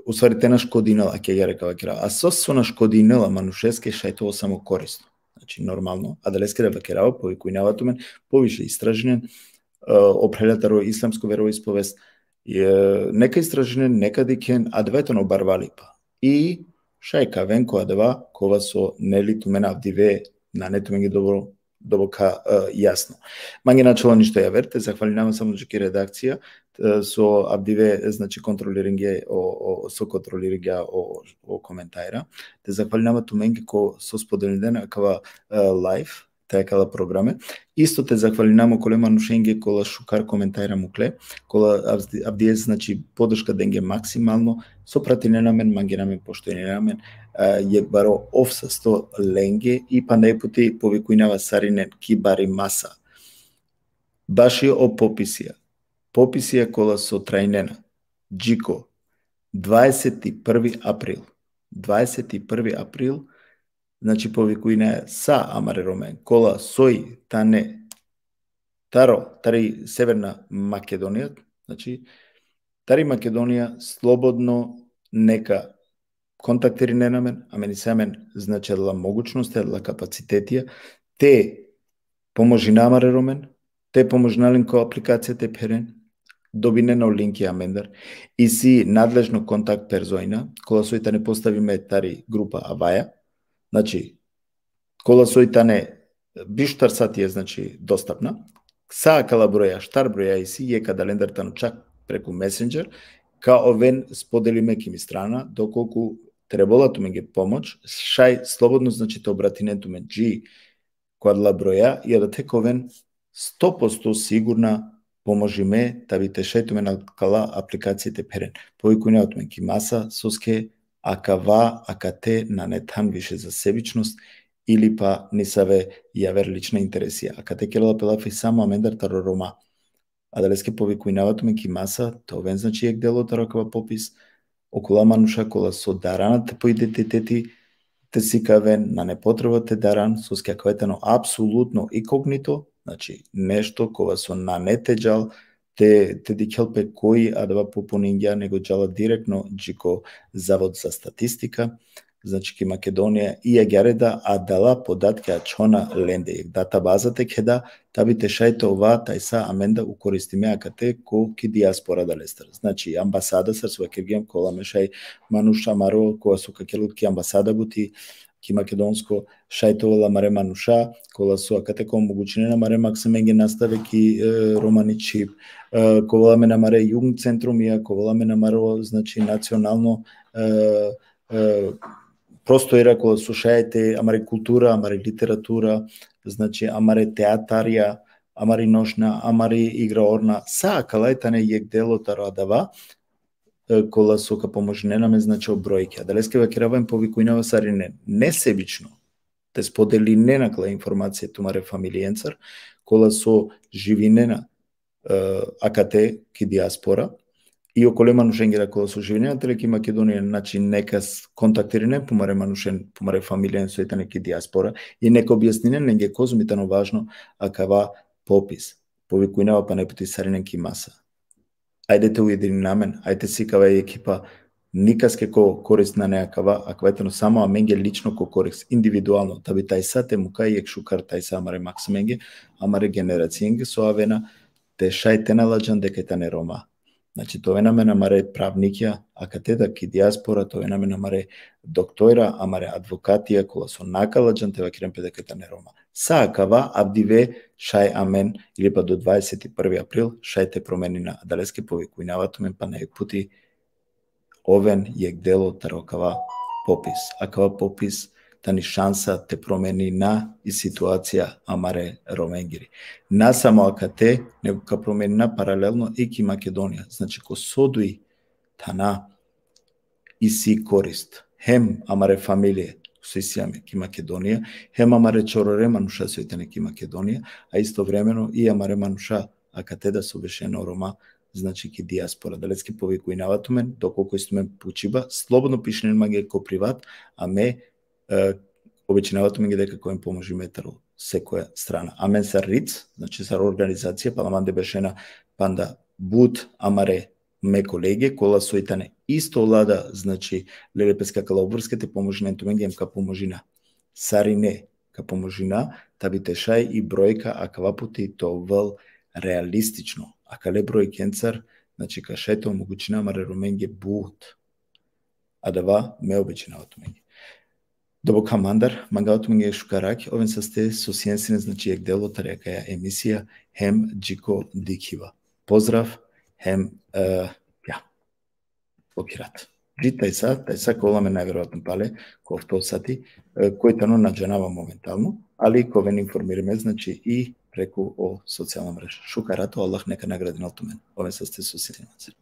u stvari te naškodinel, ake ja reka vakera. A so so naškodinela manušeske šaj te ovel samo korisno. Znači, normalno, adaleske da vakerava, povikujnava tumen, poviše istražinen, e, o phralja taro islamsko veroispovest, e, neka istražinen, neka dikhen, adava tano barvalipa. I šaj ka aven ko adava, kova so neli tumen avdive, nane tumenge dobro, dobro ka, e, jasno. Mange na ačhola ništo javer, te zahvalinava samo dži ki redakcija, e, so avdive, znači, kontroliringe o, o, so kontroliringe o, o komentajra. Te zahvalinava tumenge ko so spodelinen akava, e, live, te akala programe. Isto te zahvalinava okole manušenge kola šukar komentajra mukle, kola avdi-, avdive, znači, podrška denge maksimalno, so pratinena amen, mangena amen, poštujnena amen, e, jek baro ov sasto lenge i panda jek puti povikujnava sarinen ki bari masa. Baši o popisija. Popisija kola so trajnena. Dži ko dvadeset i prvi april. Dvadeset i prvi april, znači, povikujnava sa amare Romen, kola soj tane taro, tari Severna Makedonija, znači, tari Makedonija slobodno neka kontaktirinen amen, amen isi amen, znači, adala mogućnost, adala kapacitetija, te pomožina amare Romen, te pomožina len ko aplikacija te pheren, dobinen o linki amendar, isi nadležno kontakt persona, kola soj tane postavime tari grupa Avaja, znači, kola soj tane biš štar satija, znači, dostapna, sa akala broja, štar broja isi, jek adalendar tano čak preku Messenger, ka oven spodelime ki mi strana, dokolku trebela tumenge pomoć, šaj slobodno, znači, te obratinen tumen dži ko adala broja, i adate ka oven sto posto sigurna pomožime, ta bi te šaj tumen akala aplikacije te pheren. Povikujnava tumen ki masa, soske akava, akate nane than više za sebičnost, ili pa nisave javer lična interesija. Akate kerela pe lafi samo amendar taro Roma. Adaleske povikujnava tumen ki masa, te oven, znači, jek delo taro akava popis, okola manuša kola so darana te po identiteti te sikaven, nane potreba te daran, soske akava tano apsolutno inkognito, znači, nešto kova so nane te džal, te, te dikhel pe koj adava popuningja, nego džala direktno dži ko Zavod za statistika, znači, ki Makedonija, i agjaar da adala podatke ačhona lende, jek databaza te kheda, ta bi te šaj te ova tajsa amenda ukoristime akate ko ki dijaspora adalestar. Znači, ambasada, sar so vakergjum, ka ovel amen šaj manuša amaro, kova so ka kerel ki ambasada buti, ki makedonsko, šaj te ovel amare manuša, kola so akate ka omogućinen amare maksimenge nastave ki, e, romani čhib, e, ka ovel amen amare Jugendzentrumija, ka ovel amen amaro, znači, nacionalno, e, e, prosto era kola so šaj te amare kultura, amare literatura, znači amare teatarja, amari nošnja, amari igraornja, sa akala tane jekh delo taro adava, e, kola so ka pomožinen amen, znači, o brojke. Adaleske vakerava em povikujnava sarinen, nesebično, te spodelinen akala informacija tumare familijencar, kola so živinena, e, akate ki dijaspora, i okole manušengere kola so živinena tele ki Makedonija, znači, neka s-, kontaktirinen pumare manušen, pumare familijen so i tane ki dijaspora, i neka objasninen lenge kozom i tano važno akava popis. Povikujnava pana jekh puti sarinen ki masa. Ajde te ujedinina amen, ajde te sikava i ekipa, nikaske ko korist nane akava, akava tano samo amenge lično ko korist, individualno, da bi tajsa te muka jekh šukar tajsa amare maksimenge, amare generacijenge so avena, te šaj te na ladžan deka tane Roma. Znači, te oven amen amare pravnikja akate da ki dijaspora, te oven amen amare doktorja, amare advokatija, kola so na ka ladžan te vakeren pe deka tane Roma. Sa akava avdive šaj amen, ili pa do dvadeset i prvi april, šaj te promenina. Adaleske povikujnava tumen pana jekh puti, oven jekh delo taro akava popis. Akava popis tani šansa te promenina i situacija amare Romengiri. Na samo akate, nego ka promenina paralelno i ki Makedonija. Znači, ko so duj thana isi korist. Hem amare familije so isi amen ki Makedonija, hem amare čorore manuša so i tane ki Makedonija, a istovremeno i amare manuša akate da so bešena o Roma, znači, ki dijaspora. Adaleske povikujnava tumen, dokolku isi tumen pučiba, slobodno pišinen mange ko privat, a me, e, obećinava tumenge deka ka oven pomožime taro sekoja strana. Amen sar ric, znači, sar organizacija, pala mande bešena panda but amare me kolege, kola so i tane isto ola da, znači, lele peske akala obvrske te pomožinen tumenge, em ka pomožina. Sarine ka pomožina, da bi te šaj i brojka akava puti te ovel realistično. Akale brojkencar, znači, ka šaj te omogućina amare Romenge but. Adava me obećinava tumenge. Doboka mandar, mangava tumenge šukar rakj, oven saste so sien sine, znači, jekh delo tari akaja emisija, hem dži ko dikhiba. Pozdrav, hem, e, ja. Okej, rat. Dži tajsa, tajsa ka ovel amen najverojatno pale, ko ofto sati, e, koj tano na džanava momentalno, ali ka oven informirime, znači, i preku o socijalna mreža. Šukar rat, Allah neka nagradinel tumen. Oven saste so sien sine.